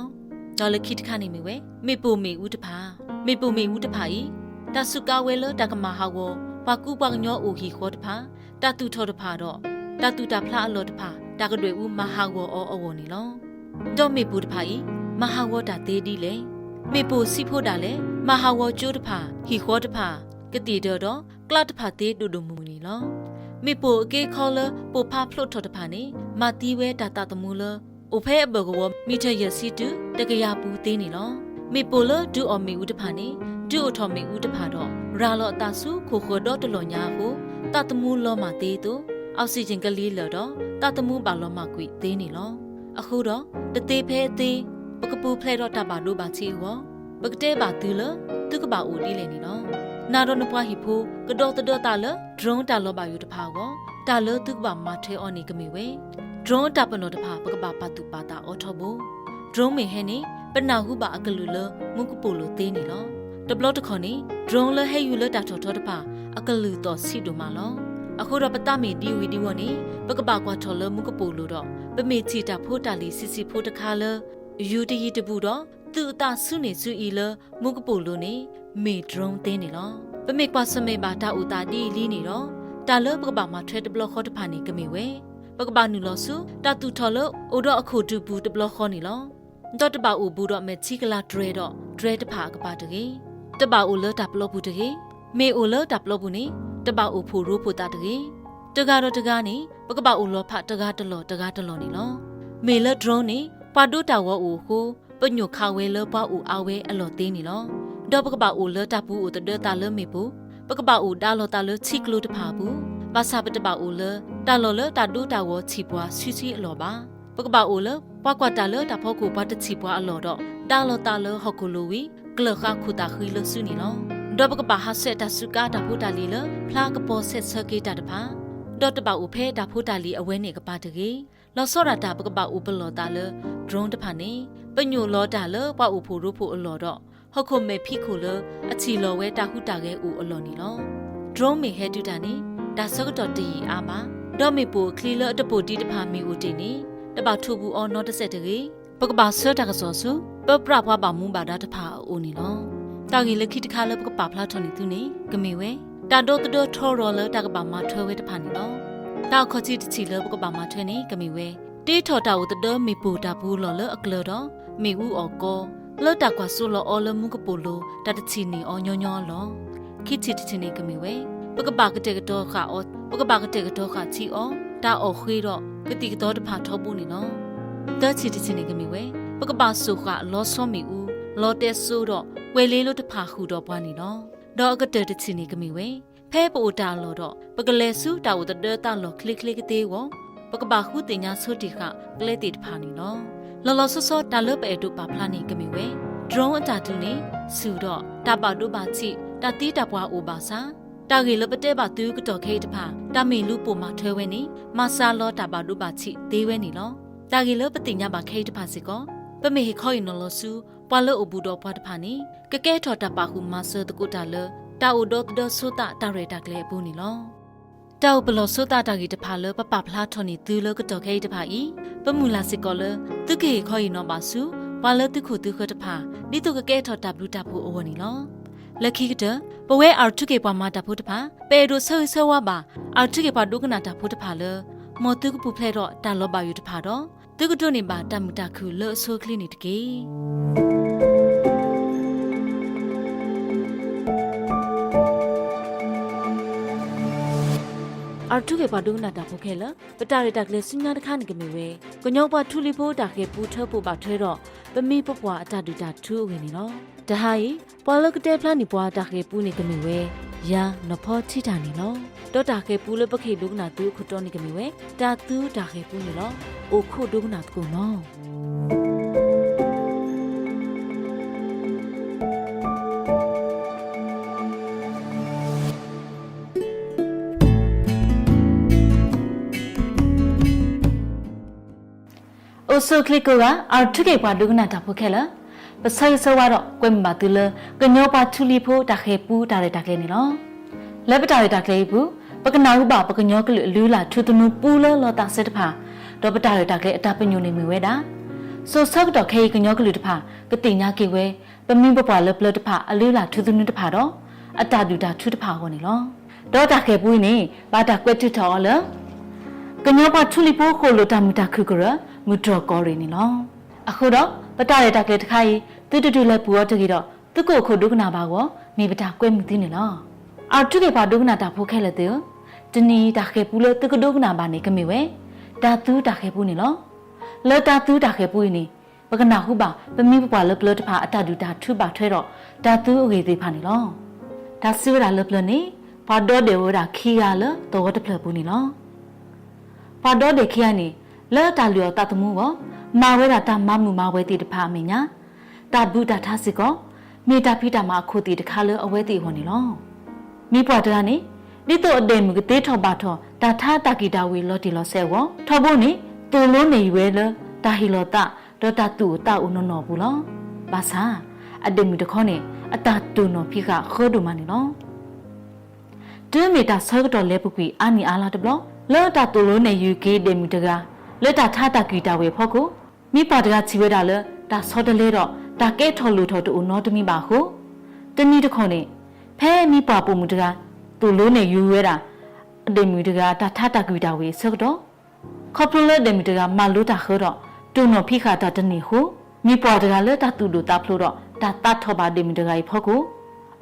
ဒီးလၢခံတခါန့ၣ်မ့ၢ်ဝဲ မ့ၣ်ပိၢ်မ့ၣ်အူတဖၣ်, မ့ၣ်ပိၢ်မ့ၣ်အူတဖၣ်အံၤ တၢ်စူးကါဝဲလၢတၢ်ကမၤဟးဂီၤ ပှၤကူပှၤကညီအိၣ်ဟံၣ်ဃီတဖၣ်, တၢ်သူၣ်ထီၣ်တဖၣ်ဒီး တၢ်သူၣ်တၢ်ဖျးအလီၢ်တဖၣ် တၢ်ကဒွဲၣ်အူမၤဟးဂီၤအီၤအဂီၢ်န့ၣ်လီၤ. ဒီးမ့ၣ်ပိၢ်တဖၣ်အံၤ မၤဟးဂီၤတၢ်သ့ဒ်လဲၣ်. မ့ၣ်ပိၢ်ဆံးဖိဒၣ်လဲာ် မၤဟးဂီၤကၠိတဖၣ် ဟံၣ်ဃီတဖၣ် ကသံၣ်ဒၢဒီး ကျးတဖၣ်သ့ဒိၣ်ဒိၣ်မုၢ်မုၢ်န့ၣ်လီၤ. မ့ၣ်ပိၢ်အက့အခီလၢပိၢ်ဖးဖျိးထီၣ်တဖၣ်န့ၣ် မၤသံဝဲတၢ်သးသမူလၢ အိၣ်ဖဲအဘၢၣ်ကဝီၤ မံထၢၣ်ယဲၢ်ဆံတုၤ တကယၤပူၤသ့န့ၣ်လီၤ. မ့ၣ်ပိၢ်လၢဒုးအီၣ်မ့ၣ်အူတဖၣ်န့ၣ် ဒုးအိၣ်ထီၣ်မ့ၣ်အူတဖၣ်ဒီး ရၤလီၤအသးဆူခိၣ်ဃၢၤဒီတလီၢ်ညါအဃိ သးသမူလီၤမၢ်သ့အသိး oxygen ကလံၤလၢာ်ဒီး သးသမူဘၣ်လီၤမၢ်ကွံာ်သ့န့ၣ်လီၤ. အဃိဒီး တသ့ဖဲအသ့ ပကပူၤဖျဲးဒီးတၢ်ဘၣ်ဒိဘၣ်ထံးအဂီၢ် ပကတဲဘၣ်သုလၢ သုကဘၣ်အိၣ်ဒ်လဲၣ်န့ၣ်လီၤ. နၤဒီးနပှၤဟံၣ်ဖိ ကဒီသဒၢသးလၢ drone တၢ်လီၤဘၣ်ယိၣ်တဖၣ်အဂီၢ် တၢ်လၢသုကဘၣ်မၤထွဲအီၤန့ၣ်ကမ့ၢ်ဝဲ drone တၢ်ပနီၣ်တဖၣ် ပကဘၣ်ပာ်သူၣ်ပာ်သးအီၤထီဘိ drone မ့ၢ်ဟဲန့ၣ် ပနၢ်ဟူဘၣ်အကလုာ်လၢမူကပိာ်လိၤသ့န့ၣ်လီၤ. တဘျီတခီၣ်န့ၣ် drone လၢဟဲယူၤလၢတၢ်ထီၣ်ထီတဖၣ် အကလုၢ်သီၣ်ဆံးဒိၣ်မးလီၤ. အဃိဒီးပသးမ့ၢ်ဒံဝံၤဒံဝီၤန့ၣ် ပကဘၣ်ကွၢ်ထီၣ်လၢမူကပိာ်လိၤဒီး ပမ့ၢ်ထံၣ်တၢ်ဖိတၢ်လံၤဆံးဆံးဖိတခါလၢ ယူၤတယံၤတဘူးဒီး သုးအသးဆူန့ၢ်ဆူအံၤလၢမူကပိာ်လိၤန့ၣ် မ့ၢ် drone သ့န့ၣ်လီၤ. ပမ့ၢ်ကွၢ်ဆၢၣ်မဲာ်ဘၣ်တၢ်အိၣ်သးဒ်အံၤလံန့ၣ်ဒီး တၢ်လၢပကဘၣ်မၤထွဲတဘျီဃီတဖၣ်န့ၣ်ကမ့ၢ်ဝဲ ပကဘၣ်နုာ်လီၤဆူ တၢ်သူၣ်ထီၣ်လၢအိၣ်ဒီးအခိၣ်ဒူပူၤတဘျီဃီန့ၣ်လီၤ. ဒီးတဘၣ်အိၣ်ဘူးဒီးမဲာ်ထံကလၤတြဲၤဒီးတြဲၤတဖၣ်အကပၤတဂ့ၤ. တဘၣ်အိၣ်လၢတၢ်ပျီပူၤတဂ့ၤ. မ့ၢ်အိၣ်လၢတၢ်ပျီပူၤန့ၣ် တဘၣ်အိၣ်ဖှိၣ်ရိဖှိၣ်သးတဂ့ၤ. တဂၤဒီးတဂၤန့ၣ် ပကဘၣ်အိၣ်လီၤဖးတဂၤတလီၢ်တဂၤတလီၢ်န့ၣ်လီၤ. မ့ၢ်လၢ drone န့ၣ် ပှၤဒိတၢ်ဂီၤအိၣ်အဃိ ပညိၣ်ခးဝဲလၢပှၤအိၣ်အါဝဲအလီၢ်သ့န့ၣ်လီၤ. ဒီးပကဘၣ်အိၣ်လၢတၢ်ပူၤအိၣ်သဒၢသးလၢမ့ၣ်ပိၢ်, ပကဘၣ်အိၣ်ဒါလီၤသးလၢထံကျိတဖၣ်အပူၤ, ဘၣ်ဆၣ်ပတဘၣ်အိၣ်လၢ တၢ်လီၢ်လၢတၢ်ဒိတၢ်ဂီၤထံၣ်ပှၤဆံဆံအလီၢ်ဘၣ်. ပကဘၣ်အိၣ်လၢ ပှၤကွၢ်တၢ်လၢတၢ်ဖီခိၣ်ပှၤတထံၣ်ပှၤအလီၢ်ဒီး ဒါလီၤသးလၢဟီၣ်ခိၣ်လိၤဝံၤ ကျၢၢ်ဃာ်ခိၣ်သးဃံလၢစုန့ၣ်လီၤ. ဒီးပကဘၣ်ဟးဆှဲးတၢ်စူးကါတၢ်ဖိတၢ်လံၤလၢ ဖျါကပီၤဆဲးဆၢက့ၤတၢ်တဖၣ်, ဒီးတဘၣ်အိၣ်ဖဲတၢ်ဖိတၢ်လံၤအဝဲန့ၣ်အကပၤတဂ့ၤ. လီၤဆီဒၣ်တၢ် ပကဘၣ်အိၣ်ပလီၢ်သးလၢ drone တဖၣ်န့ၣ် ပညိၣ်လီၤတၢ်လၢပှၤအိၣ်ဖှိၣ်ရိဖှိၣ်အလီၢ်ဒီး ဟီၣ်ခိၣ်မဲာ်ဖံးခိၣ်လၢအထံၣ်လီၤဝဲတၢ်ဟူးတၢ်ဂဲၤအိၣ်အလီၢ်န့ၣ်လီၤ. drone မ့ၢ်ဟဲဒုးတၢ်န့ၣ် တၢ်ဆၢကတီၢ်တယံာ်အါဘၣ်. ဒီးမ့ၣ်ပိၢ်အချံလၢအတပိၢ်ဒံးတဖၣ်မ့ၢ်အိၣ်တ့ၢ်န့ၣ် တဘၣ်ထိၣ်ဘူးအီၤနီတစဲးတဂ့ၤ. ပကဘၣ်ဆှၢတၢ်ကစီၣ်ဆူ ပပြးပှၤဘၣ်မူဘၣ်ဒါတဖၣ်အအိၣ်န့ၣ်လီၤ. တၢ်ဂ့ၢ်လၢခံတခါလၢပကပာ်ဖျါထီၣ်န့ၢ်သုန့ၣ် ကမ့ၢ်ဝဲ တၢ်ဒီသဒၢထီရီၤလၢတၢ်ကဘၣ်မၤထွဲဝဲတဖၣ်န့ၣ်လီၤ. တၢ်အခီၣ်ထံးတထံၣ်လၢပကဘၣ်မၤထွဲန့ၣ် ကမ့ၢ်ဝဲ တ့ထီၣ်တၢ်အိၣ်သဒၢမ့ၣ်ပိၢ်တၢ်ပူၤလီၢ်လၢအကျၢၤဒီး မ့ၣ်အူအီၣ်ကီ လၢတၢ်ကွၢ်စိလီၤအီၤလၢမူကပိာ်လိၤ တၢ်တထံၣ်န့ၢ်အီၤညီညီအလီၢ်. ခံထံၣ်တထံၣ်န့ၣ်ကမ့ၢ်ဝဲ ပကဘၣ်ကတဲာ်ကတီၤဃာ်အီၤ, ပကဘၣ်ကတဲာ်ကတီၤဃာ်ထံအီၤ တၢ်အီၣ်ဃ့ဒီး ကသံၣ်ကသီတဖၣ်ထီဘိန့ၣ်လီၤ. သၢထံၣ်တထံၣ်န့ၣ်ကမ့ၢ်ဝဲ ပကဘၣ်စိာ်ဃာ်လီၤဆီမ့ၣ်အူ, လီၤတဲစိဒီး ဝဲၢ်လ့လိတဖၣ်ဃုာ်ဒီးပှၤန့ၣ်လီၤ. ဒီးအကတၢၢ်တထံၣ်န့ၣ်ကမ့ၢ်ဝဲ ဖဲပအိၣ်တၢ်အလီၢ်ဒီး ပကလဲၤဆူတၢ်အိၣ်သဒၢသးလီၢ်ချ့ချ့ကသ့အဂီၢ် ပကဘၣ်ဃုသ့ၣ်ညါဆိတ့ၢ်ဃာ်ကျဲသ့ၣ်တဖၣ်န့ၣ်လီၤ. လီၤလီၤဆီဆီတၢ်လၢပအဲၣ်ဒိးပာ်ဖျါန့ၣ်ကမ့ၢ်ဝဲ drone အတၢ်ဒုးန့ၣ် ဆူၣ်ဒီးတၢ်ဘၣ်ဒိဘၣ်ထံး တၢ်သံတၢ်ပှၢ်အိၣ်ဘၣ်ဆၣ် တၢ်ဂ့ၢ်လၢပတဲဘၣ်သုကတီၢ်ခဲအံၤတဖၣ် တၢ်မ့ၢ်လူၤပိာ်မၤထွဲဝဲန့ၣ် မၤစှၤလီၤတၢ်ဘၣ်ဒိဘၣ်ထံးသ့ဝဲန့ၣ်လီၤ. တၢ်ဂ့ၢ်လၢပသ့ၣ်ညါဘၣ်ခဲအံၤတဖၣ်စ့ၢ်ကီး ပမ့ၢ်ဟ့ၣ်ခီဟ့ၣ်နီၤလီၤဆူ ပှၤလၢအိၣ်ဘူးဒီးပှၤတဖၣ်န့ၣ် ကကဲထီၣ်တၢ်ပာ်ဃုာ်မၤစၢၤသကိးတၢ်လၢ တၢ်အိၣ်ဒီသဒၢဆိသးတၢ်ရဲၣ်တၢ်ကျဲၤအပူၤန့ၣ်လီၤ. တၢ်အိၣ်ပလီၢ်ဆိသးတၢ်ဂ့ၢ်တဖၣ်လၢပပာ်ဖျါထီၣ်န့ၢ်သုလၢကတီၢ်ခဲအံၤတဖၣ်အံၤ ပမုၢ်လၢ်စ့ၢ်ကီးလၢ သုကဟ့ၣ်ခီဟ့ၣ်နီၤဘၣ်ဆူ ပှၤလၢသုခိၣ်သုဃၢၤတဖၣ် ဒ်သိးကကဲထီၣ်တၢ်ဘျုးတၢ်ဖှိၣ်အဂီၢ်န့ၣ်လီၤ. လၢခံကတၢၢ် ပဝဲအၣ်ထူခ့ၣ်ပှၤမၤတၢ်ဖိတဖၣ် ပအဲၣ်ဒိးဆၢဂ့ၤဆၢဝါဘၣ် အၣ်ထူခ့ၣ်ပှၤဒိကနၣ်တၢ်ဖိတဖၣ်လၢ မ်သုကပူၤဖျဲးဒီးတၢ်လီၤဘၣ်ယိၣ်တဖၣ်ဒီး သုကဒိးန့ၢ်ဘၣ်တၢ်မုာ်တၢ်ခုၣ်လၢအဆိအချ့န့ၣ်တက့ၢ်. အၣ်ထူခ့ၣ်ပှၤဒိကနၣ်တၢ်ဖိခဲလၢာ်, ပတၢ်ရဲၣ်တၢ်ကျဲၤဆူညါတခါန့ၣ်ကမ့ၢ်ဝဲ ကညီပှၤထူလံၤဖိတၢ်ဃဲၤပူထၢဖှိၣ်ဘၣ်ထွဲဒီး ပမံၤပပှၢ်အတၢ်ဒုၣ်တၢ်ထူအဂ့ၢ်န့ၣ်လီၤ. တဟါအံၤ ပှၤလၢကတဲဖျါန့ၢ်ပှၤတၢ်ဃဲၤပူန့ၣ်ကမ့ၢ်ဝဲ ယၤနီၢ်ဖီထံတၢ်န့ၣ်လီၤ. ဒီးတၢ်ဃဲၤပူလၢပကဟ့ၣ်ဒိကနၣ်သုအခိၣ်တီန့ၣ်ကမ့ၢ်ဝဲ တၢ်သူတၢ်ဃဲၤပူန့ၣ်လီၤ. အိၣ်ခိးဒိကနၣ်သကိးနီၤ. အိၣ်ဆူၣ်အိၣ်ချ့ကိးဂၤ အၣ်ထူခ့ၣ်ပှၤဒိကနၣ်တၢ်ဖိခဲလၢာ်, ပဆၢဂ့ၤဆၢဝါဒီးကွဲမုာ်ဘၣ်သုလၢ ကညီပှၤထူလံၤဖိတၢ်ဃဲၤပူတၢ်ရဲၣ်တၢ်ကျဲၤန့ၣ်လီၤ. လၢပတၢ်ရဲၣ်တၢ်ကျဲၤအံၤအပူၤ ပကနၢ်ဟူဘၣ်ပကညီကလုာ်အလုၢ်အလၢ်ထူသနူပူလၢလီၤသးစဲတဖၣ်, ဒီးပတၢ်ရဲၣ်တၢ်ကျဲၤအတၢ်ပညိၣ်န့ၣ်မ့ၢ်ဝဲဒၣ် စိၤဆၢကတီၢ်ခဲအံၤကညီကလုာ်တဖၣ် ကသ့ၣ်ညါက့ၤဝဲ ပမံၤပပှၢ်လၢပျၢၤတဖၣ်အလုၢ်အလၢ်ထူသနူတဖၣ်ဒီး အတၢ်ဒုၣ်တၢ်ထူတဖၣ်အဂီၢ်န့ၣ်လီၤ. ဒီးတၢ်ဃဲၤပူအံၤန့ၣ် ဘၣ်တၢ်ကွဲးထုးထီၣ်အီၤလၢ ကညီပှၤထူလံၤဖိဃိၣ်လိာ်တၢ်မုာ်တၢ်ခုၣ်ကရၢ မုၢ်တြီၢ်ကီၢ်ရ့ၣ်န့ၣ်လီၤ. အဃိဒီး ပတၢ်ရဲၣ်တၢ်ကျဲၤတခါအံၤ သုတဒုးလဲၤပူၤအီၤတဂ့ၤဒီး သုကအိၣ်ခိးဒိကနၣ်ဘၣ်အဂီၢ် မ့ၢ်ပတၢ်ကွဲမုာ်သုန့ၣ်လီၤ. အၢ ထုက့ၤပှၤဒိကနၣ်တၢ်ဖိခဲလၢာ်သ့ၣ်ဧၢ, တနံၤအံၤတၢ်ဃဲၤပူလၢသုကဒိကနၣ်ဘၣ်န့ၣ် ကမ့ၢ်ဝဲ တၢ်သူတၢ်ဃဲၤပူန့ၣ်လီၤ. လၢတၢ်သူတၢ်ဃဲၤပူအံၤန့ၣ် ပကနၢ်ဟူဘၣ် ပမိၢ်ပပၢ်လၢပျၢၤတဖၣ်အတၢ်ဒုၣ်တၢ်ထုဘၣ်ထွဲဒီး တၢ်သူအဂ့ၢ်သ့ၣ်တဖၣ်န့ၣ်လီၤ. တၢ်စံးဝဲဒၣ်လၢပျၢၤန့ၣ် ပှၤဒီဒဲးဝဲဒၣ်ခံဂၤလၢသဝီတဖျၢၣ်ပူၤန့ၣ်လီၤ. ပှၤဒီဒဲးခံဂၤန့ၣ် လၢတၢ်လုၢ်အီၣ်သးသမူအဂီၢ် မၤဝဲဒၣ်တၢ်မၤမုာ်မၤဝဲသ့ၣ်တဖၣ်အမဲာ်ညါ, တၢ်ဘုးတၢ်ထါစ့ၢ်ကီး မ့ၢ်တၢ်ဖံးတၢ်မၤအခိၣ်သ့ၣ်တခါလၢအဝဲသ့ၣ်အဂီၢ်န့ၣ်လီၤ. မ့ၢ်ပှၤတဂၤန့ၣ် ဒ်သိးအဒဲးမုၢ်ကသ့ထီၣ်ဘၣ်ထီၣ် တၢ်ထါတၢ်ကံၣ်တၢ်ဝ့ၤလီၤတံၢ်လီၤဆဲးအဂီၢ် ထီဘိန့ၣ် သိၣ်လိနဲၣ်ယုၤဝဲလၢ တၢ်ဟ့ၣ်လီၤသး ဒီးတၢ်သူၣ်အိၣ်သးအိၣ်နီၢ်နီၢ်အပူၤလီၤ. ဘၣ်ဆၣ် အဒဲးမုၢ်တခီန့ၣ် အတၢ်တိၢ်နီၣ်ဖံးဃာ်ဃၢဒိၣ်မးန့ၣ်လီၤ. တုၤမ့ၢ်တၢ်ဆၢကတီၢ်လဲၤပူၤကွံာ်အါနံၣ်အါလါတဘျီ လၢတၢ်သိၣ်လိနဲၣ်ယုၤက့ၤဒဲးမုၢ်တဂၤ လၢတၢ်ထါတၢ်ကံၣ်တၢ်ဝ့ၤအဖီခိၣ် မ့ၢ်ပှၤတဂၤထံၣ်ဝဲဒၣ်လၢ တၢ်ဆီတလဲဒီး တၢ်ကဲထီၣ်လိၣ်ထီၣ်တအိၣ်နီတမံၤဘၣ်အဃိ တနံၤတခီန့ၣ် ဖဲမ့ၢ်ပှၢ်ပိာ်မုၣ်တဂၤ သိၣ်လိနဲၣ်ယုၤဝဲဒၣ် အဒဲးမုၢ်တဂၤ တၢ်ထါတၢ်ကံၣ်တၢ်ဝ့ၤအဆၢကတီၢ် ခီဖျိလၢဒဲးမုၢ်တဂၤမၤလိတၢ်ဃၢဒီး တိၢ်နီၣ်ဖံးဃာ်တၢ်တန့ၢ်အဃိ မ့ၢ်ပှၤတဂၤလၢတၢ်သူၣ်ဒိၣ်သးဖျိးဒီး တၢ်သးထီၣ်ဘၣ်ဒဲးမုၢ်တဂၤအံၤအဖီခိၣ်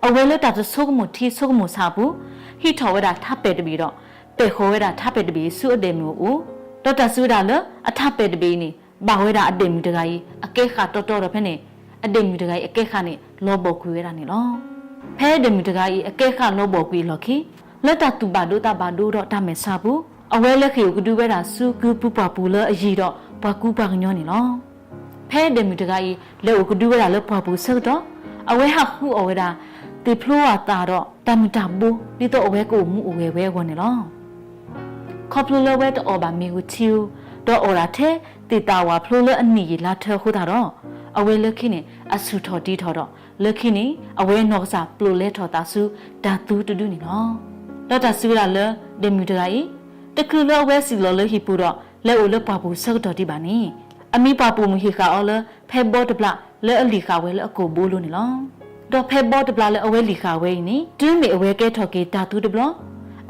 အဝဲလၢတၢ်တဆိကမိၣ်ထံဆိကမိၣ်ဆးအပူၤ ဟံးထီၣ်ဝဲဒၣ်ထးပဲာ်တဘ့ၣ်ဒီး ပဲာ်ဃီၤဝဲဒၣ်ထးပဲာ်တဘ့ၣ်ဆူအဒဲးမုၢ်အအိၣ် ဒီးတၢ်စံးဝဲဒၣ်လၢ အထးပဲာ်တဘ့ၣ်အံၤန့ၣ် ဘၣ်ဝဲဒၣ်အဒဲးမုၢ်တဂၤအံၤ အကဲဃာ်တီတီဒီးဖဲန့ၣ် အဒဲးမုၢ်တဂၤအံၤအကဲဃာ်န့ၣ် လီၤဘီၣ်ကွံာ်ဝဲဒၣ်န့ၣ်လီၤ. ဖဲဒဲးမုၢ်တဂၤအံၤအကဲဃာ်လီၤဘီၣ်ကွံာ်အလီၢ်ခံ လၢတၢ်သူၣ်ဘၣ်ဒိသးဘၣ်ဒိဒီးတၢ်မဲာ်ဆှးအပူၤ အဝဲလဲၤဃ့ၢ်အိၣ်ကဒုဝဲဒၣ်ဆူကုၢ်ပူၤပှၢ်ပူၤလၢအယံၤဒီးပှၤကူပှၤကညီန့ၣ်လီၤ. ဖဲဒဲးမုၢ်တဂၤအံၤ လဲၤအိၣ်ကဒုဝဲဒၣ်လၢပှၢ်ပူၤဆၢကတီၢ် အဝဲဟးဃုအီၣ်ဝဲဒၣ် သ့ၣ်ဖျိအသးဒီးတၢ်မုၢ်တၢ်ဘိ ဒ်သိးအဝဲကအိၣ်မူအိၣ်ဂဲၤဝဲအဂီၢ်န့ၣ်လီၤ. ခီဖျိလၢအဝဲတအီၣ်ဘၣ်မ့ၤဂီၤထံဧိၤ ဒီးအီၣ်ဒၣ်ထဲသ့ၣ်သၣ်ဝၣ်ဖျိလၢအနံၣ်ယံာ်လါထၢအဃိသတးဒီး အဝဲလၢခံန့ၣ် အဆူၣ်ထီၣ်တံၤထီၣ်ဒီး လၢခံန့ၣ် အဝဲနီၢ်ကစၢ်ပျိာ်လဲထီၣ်သးဆူတၢ်သူတဒုန့ၣ်လီၤ. ဒီးတၢ်စံးဝဲဒၣ်လၢဒဲးမုၢ်တဂၤအံၤ တချုးလၢအဝဲစံၣ်လီၤလၢဟံၣ်ပူၤဒီး လဲၤအိၣ်လၢပှၢ်ပူၤဆၢကတီၢ်ဒံးဘၣ်န့ၣ် အမံၤပှၢ်ပိာ်မုၣ်ဟ့ၣ်ဃာ်အီၤလၢဖဲဘီတဘျးလၢအလံၣ်ဃာ်ဝဲလၢအကိာ်ဘိလိၤန့ၣ်လီၤ. ဒီးဖဲဘီတဘျးလၢအဝဲလံၣ်ဃာ်ဝဲအံၤန့ၣ် တုၤမ့ၢ်အဝဲကဲထီၣ်က့ၤတၢ်သူတဘျီ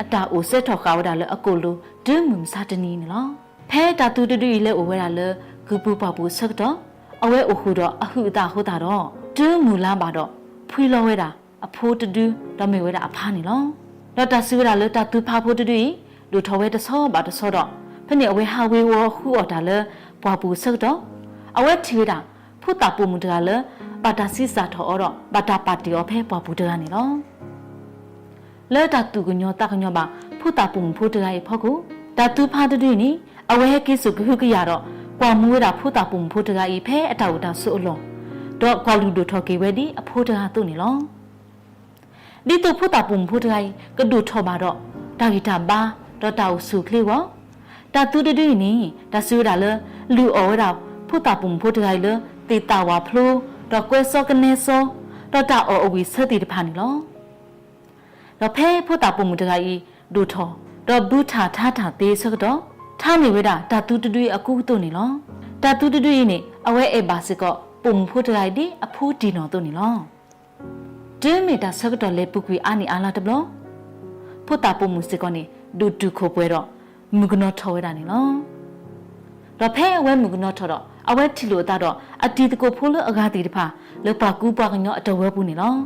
အတၢ်အိၣ်စဲထီၣ်ဃာ်ဝဲဒၣ်လၢအကိာ်လိၤ တုၤမုၢ်မဆါတနံၤန့ၣ်လီၤ. ဖဲတၢ်သူတဒုအံၤလဲၤအိၣ်ဝဲဒၣ်လၢကုၢ်ပူၤပှၢ်ပူၤဆၢကတီၢ် အဝဲအိၣ်ဃုာ်ဒီးအဟုးအသးအဃိသတးဒီး တုၤမုၢ်လါဘၣ်ဒီး ဖှံလီၤဝဲဒၣ်အဖိတဒု ဒီးမ့ၢ်ဝဲဒၣ်အဖါန့ၣ်လီၤ. ဒီးတၢ်စံးဝဲဒၣ်လၢတၢ်သူဖါဖိတဒုအံၤ ဒိၣ်ထီၣ်ဝဲတဆီဘၣ်တဆီဒီး ဖဲန့ၣ်အဝဲဟးဝ့ၤဝီၤဃုအီၣ်တၢ်လၢပှၢ်ပူၤဆၢကတီၢ် အဝဲထံၣ်ဝဲဒၣ် ဖိသၣ်ပိာ်မုၣ်တဂၤလၢ ဘၣ်တၢ်ဆံးစၢ်ထီၣ်အီၤဒီး ဘၣ်တၢ်ပာ်တ့ၢ်အီၤဖဲပှၢ်ပူၤတဂၤန့ၣ်လီၤ. လၢတၢ်သူၣ်ကညီၤသးကညီၤဘၣ် ဖိသၣ်ပိာ်မုၣ်ဖိတဂၤအံၤအဖီခိၣ် တၢ်သူဖါတဒုအံၤန့ၣ် အဝဲဟဲက့ၤစိာ်ကဟုကယာ်ဒီး ကွၢ်မူဝဲဒၣ်ဖိသၣ်ပိာ်မုၣ်ဖိတဂၤအံၤ ဖဲအတၢ်အိၣ်တၢ်ဆိးအလီၢ်, ဒီးကွၢ်လုၢ်ဒိၣ်ထီၣ်က့ၤဝဲဒ်အဖိတဂၤအသိးန့ၣ်လီၤ. ဒ်သိးဖိသၣ်ပိာ်မုၣ်ဖိတဂၤအံၤ ကဒိၣ်ထီၣ်ဘၣ်ဒီး တၢ်ဂံၢ်တၢ်ဘါ ဒီးတၢ်အိၣ်ဆူၣ်အိၣ်ချ့အဂီၢ်, တၢ်သူတဒုအံၤန့ၣ် တၢ်စံးဝဲဒၣ်လၢ လုၢ်အီၣ်ဝဲဒၣ် ဖိသၣ်ပိာ်မုၣ်ဖိတဂၤအံၤလၢ သ့ၣ်သၣ်ဝၣ်ဖျိ, ဒီးကွဲစီကနဲစီ, ဒီးတၢ်အီၣ်အဝံၣ်ဆၢသ့ၣ်တဖၣ်န့ၣ်လီၤ. ဒီးဖဲဖိသၣ်ပိာ်မုၣ်တဂၤအံၤ ဒိၣ်ထီၣ်, ဒီးဘုထၢ်ထါထၢ်သ့ဆၢကတီၢ်, ထါန့ၢ်ဝဲဒၣ်တၢ်သူတဒုအံၤအကူအသိးန့ၣ်လီၤ. တၢ်သူတဒုအံၤန့ၣ် အဝဲအဲၣ်ဘၣ်စ့ၢ်ကီး ပိာ်မုၣ်ဖိတဂၤအံၤဒ်အဖိတံၢ်နီၢ်အသိးန့ၣ်လီၤ. တုၤမ့ၢ်တၢ်ဆၢကတီၢ်လဲၤပူၤကွံာ်အါနံၣ်အါလါတဘျီ, ဖိသၣ်ပိာ်မုၣ်စ့ၢ်ကီးန့ၣ် ဒိၣ်တုာ်ခိၣ်ပှဲၤဒီး မုၣ်ကနီၤထီၣ်ဝဲဒၣ်န့ၣ်လီၤ. ဒီးဖဲအဝဲမုၣ်ကနီၤထီၣ်ဒီး အဝဲထံၣ်လိာ်အသးဒီး အတံၤသကိးဖိလၢအဂၤသ့ၣ်တဖၣ် လၢပှၤကူပှၤကညီအတဝၢပူၤန့ၣ်လီၤ.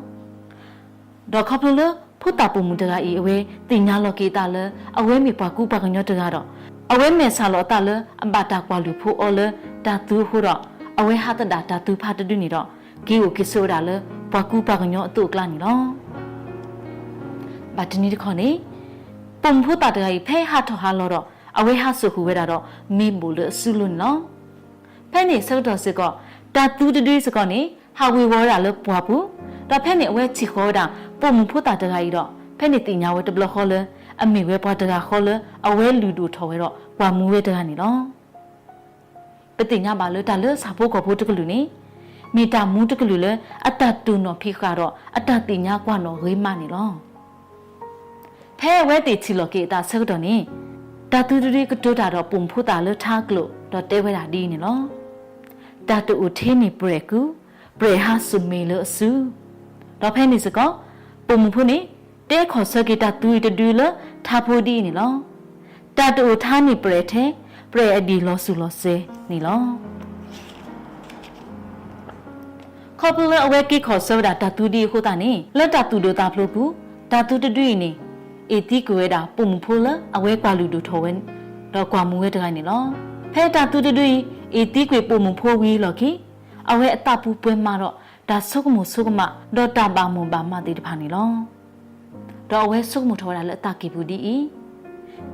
ဒီးခီဖျိလၢ ဖိသၣ်ပိာ်မုၣ်တဂၤအံၤ အဝဲသ့ၣ်ညါလီၤက့ၤအသးလၢ အဝဲမ့ၢ်ပှၤကူပှၤကညီတဂၤဒီး အဝဲမဲာ်ဆှးလီၤအသးလၢ အဘၣ်တၢ်ကွၢ်လုၢ်ဖိအီၤလၢတၢ်သူအဃိဒီး အဝဲဟးသဒၣ်တၢ်သူဖါတဒုန့ၣ်ဒီး က့ၤအိၣ်က့ၤဆိးဝဲဒၣ်လၢ ပှၤကူပှၤကညီအသိးအကျါန့ၣ်လီၤ. ဘၣ်တနံၤတခီန့ၣ် ပိာ်မုၣ်ဖိသၣ်တဂၤအံၤ ဖဲဟးထီၣ်ဟးလီၤဒီး အဝဲဟးစိာ်ဃုာ်ဝဲဒၣ်ဒီး မ့ၢ်ဘိၣ်လၢအစုလိၤန့ၣ်လီၤ. ဖဲန့ၣ်ဆၢကတီၢ်စ့ၢ်ကီး တၢ်သူတဒုစ့ၢ်ကီးန့ၣ် ဟးဝ့ၤဝီၤဝဲဒၣ်လၢပှၢ်ပူၤ, ဒီးဖဲန့ၣ်အဝဲထံၣ်ဃီၤဝဲဒၣ် ပိာ်မုၣ်ဖိသၣ်တဂၤအံၤဒီး ဖဲန့ၣ်သ့ၣ်ညါဝဲတဘျီဃီလၢ အမ့ၢ်ဝဲပှၤတဂၤဃီလၢ အဝဲလုၢ်ဒိၣ်ထီၣ်ဝဲဒီး ကွၢ်မူဝဲတဂၤန့ၣ်လီၤ. ပသ့ၣ်ညါဘၣ်လၢတၢ်လၢဆၣ်ဖိကီၢ်ဖိတကလုာ်န့ၣ် မ့ၢ်တၢ်မူတကလုာ်လၢ အတၢ်တိၢ်နီၣ်ဖံးဃာ်ဒီး အတၢ်သ့ၣ်ညါကွၢ်နီၣ်ဂ့ၤမးန့ၣ်လီၤ. ဖဲအဝဲသ့ၣ်ထံၣ်လီၤက့ၤအသးဆၢကတီၢ်န့ၣ် တၢ်သူတဒုကတိၤတၢ်ဒီးပိာ်မုၣ်ဖိသၣ်လၢထါအကျိာ် ဒီးတဲဝဲဒၣ်ဒ်အံၤန့ၣ်လီၤ. တၢ်တအိၣ်ထ့န့ၢ်ပြဲၢ်ကု, ပြဲၢ်ဟးစိာ်မ့ၤလၢအစု. ဒီးဖဲန့ၣ်စ့ၢ်ကီး ပိာ်မုၣ်ဖိန့ၣ် တဲခီၣ်ဆၢက့ၤတၢ်သူအံၤတဒုလၢထါဖိဒ်အံၤန့ၣ်လီၤ. တၢ်တအိၣ်ထါန့ၢ်ပြဲၢ်ထဲ ပြဲၢ်အဒံၣ်လီၤစူၢ်လီၤစဲၤန့ၣ်လီၤ. ခီဖျိလၢအဝဲက့ၤခီၣ်ဆၢဝဲဒၣ်တၢ်သူဒ်အံၤအဃိသတးန့ၣ် လၢတၢ်သူၣ်ဒိၣ်သးဖျိပူၤ တၢ်သူတဒုအံၤန့ၣ် အ့ၣ်သံကွံာ်ဝဲဒၣ်ပိာ်မုၣ်ဖိလၢအဝဲကွၢ်လုၢ်ဒိၣ်ထီၣ်ဝဲ ဒီးကွၢ်မူဝဲတဂၤန့ၣ်လီၤ. ဖဲတၢ်သူတဒုအံၤ အ့ၣ်သံကွံာ်ပိာ်မုၣ်ဖိဝံၤအလီၢ်ခံ အဝဲအသးပူၤပှဲၤမးဒီး တၢ်ဆိကမိၣ်ဆိကမး ဒီးတၢ်ဘၣ်မိၣ်ဘၣ်မးသ့ၣ်တဖၣ်န့ၣ်လီၤ. ဒီးအဝဲဆိကမိၣ်ထီၣ်ဝဲဒၣ်လၢအသးကံၢ်ပူၤဒ်အံၤ,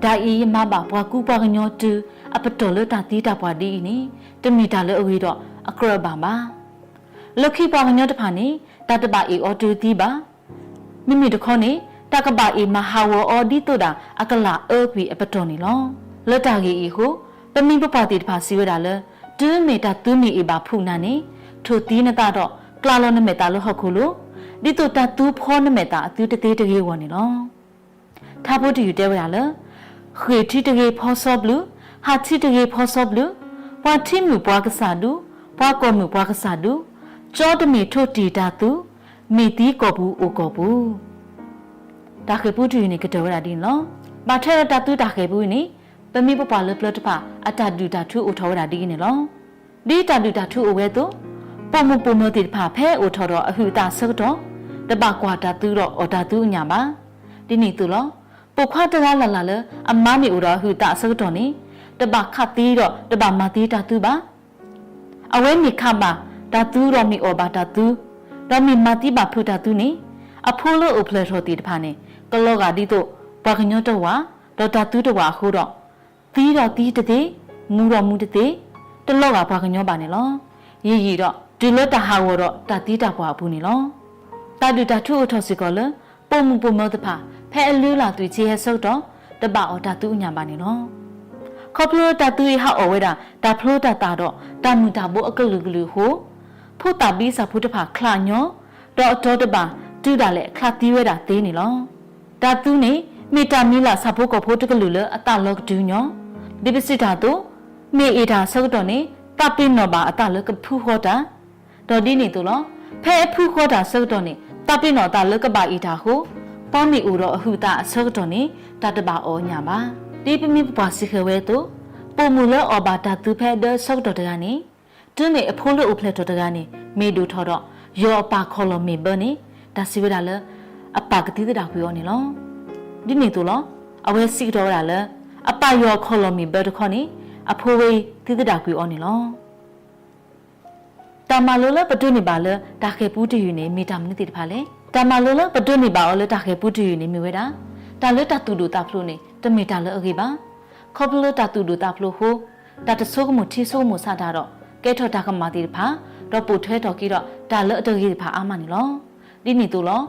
တၢ်အံၤယမၤဘၣ်ပှၤကူပှၤကညီတုၤအပတီၢ်လၢတၢ်သံတၢ်ပှၢ်ဒ်အံၤန့ၣ် တမ့ၢ်တၢ်လၢအဂ့ၤဒီးအကြၢးအဘၣ်ဘၣ်. လၢခံပှၤကညီတဖၣ်န့ၣ် တၢ်တဘၣ်အ့ၣ်အီၤတုၤသံဘၣ်. မ့မ့ၢ်တခီန့ၣ် တၢ်ကဘၣ်အ့ၣ်မၤဟးဂီၤအီၤဒ်သိးဒၣ်အကလၢ်အၢကွံာ်အပတီၢ်န့ၣ်လီၤ. လၢတၢ်ဂ့ၢ်အံၤအဃိ ပမိၢ်ပပၢ်သ့ၣ်တဖၣ်စံးဝဲဒၣ်လၢ တုၤမ့ၢ်တၢ်သူမ့ၢ်အ့ၣ်ဘၣ်ဖုးနၤန့ၣ် ထိၣ်သံနသးဒီး ကျးလီၤနမဲာ်သၣ်လၢဟီၣ်ခိၣ်လိၤ ဒ်သိးတၢ်သူဖီနမဲာ်သၣ်အသုတသ့တဂ့ၤအဂီၢ်န့ၣ်လီၤ. ထါဖိတယုၢ်တဲဝဲဒၣ်လၢ ဃ့ၢ်ထံတဂ့ၤဖီစီဘျုး, ဟးထံတဂ့ၤဖီစီဘျုး, ပှၤထံမုၣ်ပှၤကစၢ်ဒူ, ပှၤကီၢ်မုၣ်ပှၤကစၢ်ဒူ, ကၠီတမ့ၢ်ထိၣ်တံၢ်တၢ်သူ, မ့ၢ်သံကီၢ်ပူၤအိၣ်ကီၢ်ပူၤ. တၢ်ဃဲၤပူတယုၢ်န့ၣ် ကတၢၢ်ဝဲဒၣ်ဒ်န့ၣ်လီၤ. ဘၣ်ထွဲဒီးတၢ်သူတၢ်ဃဲၤပူအံၤန့ၣ် ပမိၢ်ပပၢ်လၢပျၢၤတဖၣ် အတၢ်ဒုၣ်တၢ်ထူအိၣ်ထီၣ်ဝဲဒၣ်ဒ်အံၤန့ၣ်လီၤ. ဒ်တၢ်ဒုၣ်တၢ်ထူအိၣ်ဝဲအသိး ပိာ်မုၣ်ပိာ်မၢၤသ့ၣ်တဖၣ် ဖဲအိၣ်ထီၣ်ဒီးအဟုးအသးအဆၢကတီၢ် တဘၣ်ကွၢ်တၢ်သူဒီးအီၣ်တၢ်သူအညၣ်ဘၣ်. ဒ်န့ၣ်အသိးလီၤ. ပိာ်ခွါတဂၤလၢ်လၢ်လၢအမါမ့ၢ်အိၣ်ဒီးအဟုးအသးအဆၢကတီၢ်န့ၣ် တဘၣ်ခးသံဒီးတဘၣ်မၤသံတၢ်သူဘၣ်. အဝဲမ့ၢ်ခးဘၣ်တၢ်သူဒီးမ့ၢ်အီၣ်ဘၣ်တၢ်သူ ဒီးမ့ၢ်မၤသံဘၣ်ဖုးတၢ်သူန့ၣ် အဖိလၢအိၣ်ဖျဲၣ်ထီၣ်သ့ၣ်တဖၣ်န့ၣ် ကလီၤဂာ်ဒ်သိး ပှၤကညီတဝာ် ဒီးတၢ်သူတဝာ်အဃိဒီး သံဒီးသံတသ့, မူဒီးမူတသ့, တလီၤဂာ်ပှၤကညီဘၣ်န့ၣ်လီၤ. ယံာ်ယံာ်ဒီး တုၤလၢတၢ်ဟးဂီၤဒီးတၢ်သံတၢ်ပှၢ်အပူၤန့ၣ်လီၤ. တၢ်ဒုၣ်တၢ်ထူအိၣ်ထီၣ်စ့ၢ်ကီးလၢ ပိာ်မုၣ်ပိာ်မၢၤတဖၣ် ဖဲအလုၢ်အလၢ်သွံၣ်ဆံးဟဲဆၢကတီၢ် တဘၣ်အီၣ်တၢ်သူအညၣ်ဘၣ်န့ၣ်လီၤ. ခီဖျိတၢ်သူအံၤဟးအီၣ်ဝဲဒၣ် တၢ်ဖျိတၢ်သၣ်ဒီးတၢ်မုၢ်တၢ်ဘိအကလုာ်ကလုာ်အဃိ ဖိသၣ်ဘံစၢ်ဖိတဖၣ်ချးညီ ဒီးအတီၤတဘၣ် တုၤဒၣ်လဲာ်ချးသံဝဲဒၣ်သ့န့ၣ်လီၤ. တၢ်သူန့ၣ် မ့ၢ်တၢ်မံၤလၢ်ဆၣ်ဖိကီၢ်ဖိတကလုာ်လၢအသးလီၤကတုၤညီ, ဒ်ပစံးတၢ်အသိး မ့ၢ်အ့ၣ်တၢ်အဆၢကတီၢ်န့ၣ် သးပ့ၤနီၣ်ဘၣ်အသးလၢကဖုဃီတၢ်, ဒီးဒ်န့ၣ်အသိးလီၤ. ဖဲအဖုဃီတၢ်အဆၢကတီၢ်န့ၣ် သးပ့ၤနီၣ်အသးလၢကဘၣ်အ့ၣ်တၢ်အဃိ ပှၤမ့ၢ်အိၣ်ဒီးအဟုးအသးအဆၢကတီၢ်န့ၣ် တၢ်တဘၣ်အီၣ်အညၣ်ဘၣ်. ဒ်ပမိၢ်ပပၢ်စံးဃာ်ဝဲအသိး ပိာ်မုၣ်လၢအီၣ်ဘၣ်တၢ်သူဖဲအဒၢအဆၢကတီၢ်တဂၤန့ၣ် တုၤမ့ၢ်အဖိလၢအိၣ်ဖျဲၣ်ထီၣ်တဂၤန့ၣ် မ့ၢ်ဒိၣ်ထီၣ်ဒီး ယီၤအပၢ်ခီၣ်လီၢ်မ့ၢ်ဘၢန့ၣ် တၢ်စံးဝဲဒၣ်လၢ အပၢ်ကသံသဒၣ်ကွံာ်အီၤန့ၣ်လီၤ. ဒ်န့ၣ်အသိးလီၤ. အဝဲစံးကဒီးဝဲဒၣ်လၢ အပၢ်ယီၤခီၣ်လီၢ်မ့ၢ်ဘၢတခီန့ၣ် အဖိဝဲအံၤသံသဒၣ်ကွံာ်အီၤန့ၣ်လီၤ. တၢ်မၤလိလၢပဒိးန့ၢ်ဘၣ်လၢတၢ်ဃဲၤပူတယုၢ်န့ၣ် မ့ၢ်တၢ်မနုၤသ့ၣ်တဖၣ်လဲၣ်. တၢ်မၤလိလၢပဒိးန့ၢ်ဘၣ်အီၤလၢတၢ်ဃဲၤပူတယုၢ်န့ၣ် မ့ၢ်ဝဲဒၣ် တၢ်လၢတၢ်သူၣ်ဒိၣ်သးဖျိးန့ၣ် တမ့ၢ်တၢ်လၢအဂ့ၤဘၣ်. ခီဖျိလၢတၢ်သူၣ်ဒိၣ်သးဖျိးအဃိ တၢ်တဆိကမိၣ်ထံဆိကမိၣ်ဆးတၢ်ဒီး ကဲထီၣ်တၢ်ကမၣ်သ့ၣ်တဖၣ် ဒီးပိာ်ထွဲထီၣ်က့ၤဒီးတၢ်လၢအတဂ့ၤတဖၣ်အါမးန့ၣ်လီၤ. ဒ်န့ၣ်အသိးလီၤ.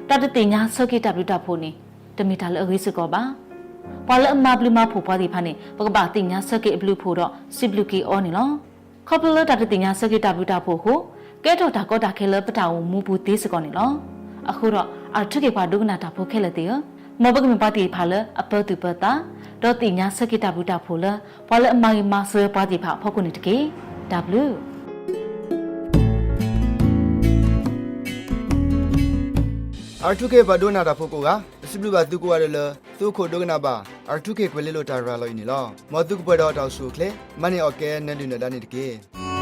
တၢ်တသ့ၣ်ညါဆၢက့ၤတၢ်ဘျုးတၢ်ဖှိၣ်န့ၣ် တမ့ၢ်တၢ်လၢအဂ့ၤစ့ၢ်ကီးဘၣ်. ပှၤလၢအမၤဘျုးမၤဖှိၣ်ပှၤသ့ၣ်တဖၣ်န့ၣ် ပကဘၣ်သ့ၣ်ညါဆၢက့ၤအဘျုးအဖှိၣ်ဒီးစံးဘျုးက့ၤအီၤန့ၣ်လီၤ. ခီဖျိလၢတၢ်တသ့ၣ်ညါဆၢက့ၤတၢ်ဘျုးတၢ်ဖှိၣ်အဃိ ကဲထီၣ်တၢ်ကီတၢ်ခဲလၢပတၢ်အိၣ်မူပူၤသ့စ့ၢ်ကီးန့ၣ်လီၤ. အဃိဒီး အၣ်ထုက့ၤပှၤဒိကနၣ်တၢ်ဖိခဲလၢာ်သ့ၣ်ဧၢ, မ်ပကမ့ၢ်ပှၤသ့ၣ်တဖၣ်လၢအပၢၤသူၣ်ပၢၤသး ဒီးသ့ၣ်ညါဆၢက့ၤတၢ်ဘျုးတၢ်ဖှိၣ်လၢ ပှၤလၢအမၤဂ့ၤမၤစၢၤပှၤသ့ၣ်တဖၣ်အဖီခိၣ်န့ၣ်တက့ၢ်. တၢ်ဘျုး အၣ်ထုက့ၤပှၤဒိကနၣ်တၢ်ဖိကိးဂၤ, ပစံးဘျုးဘၣ်သုကိးဂၤဒဲးလၢ သုအိၣ်ခိးဒိကနၣ်ဘၣ် အၣ်ထုက့ၤကွဲၤလ့လိၤတၢ်ရၤလီၤအံၤန့ၣ်လီၤ. မ်သုကပှဲၤဒီးတၢ်အိၣ်ဆူၣ်အိၣ်ချ့, မၤန့ၢ်အီၣ်ကဲနၢၤဒုၣ်နၢၤဒါန့ၣ်တက့ၢ်.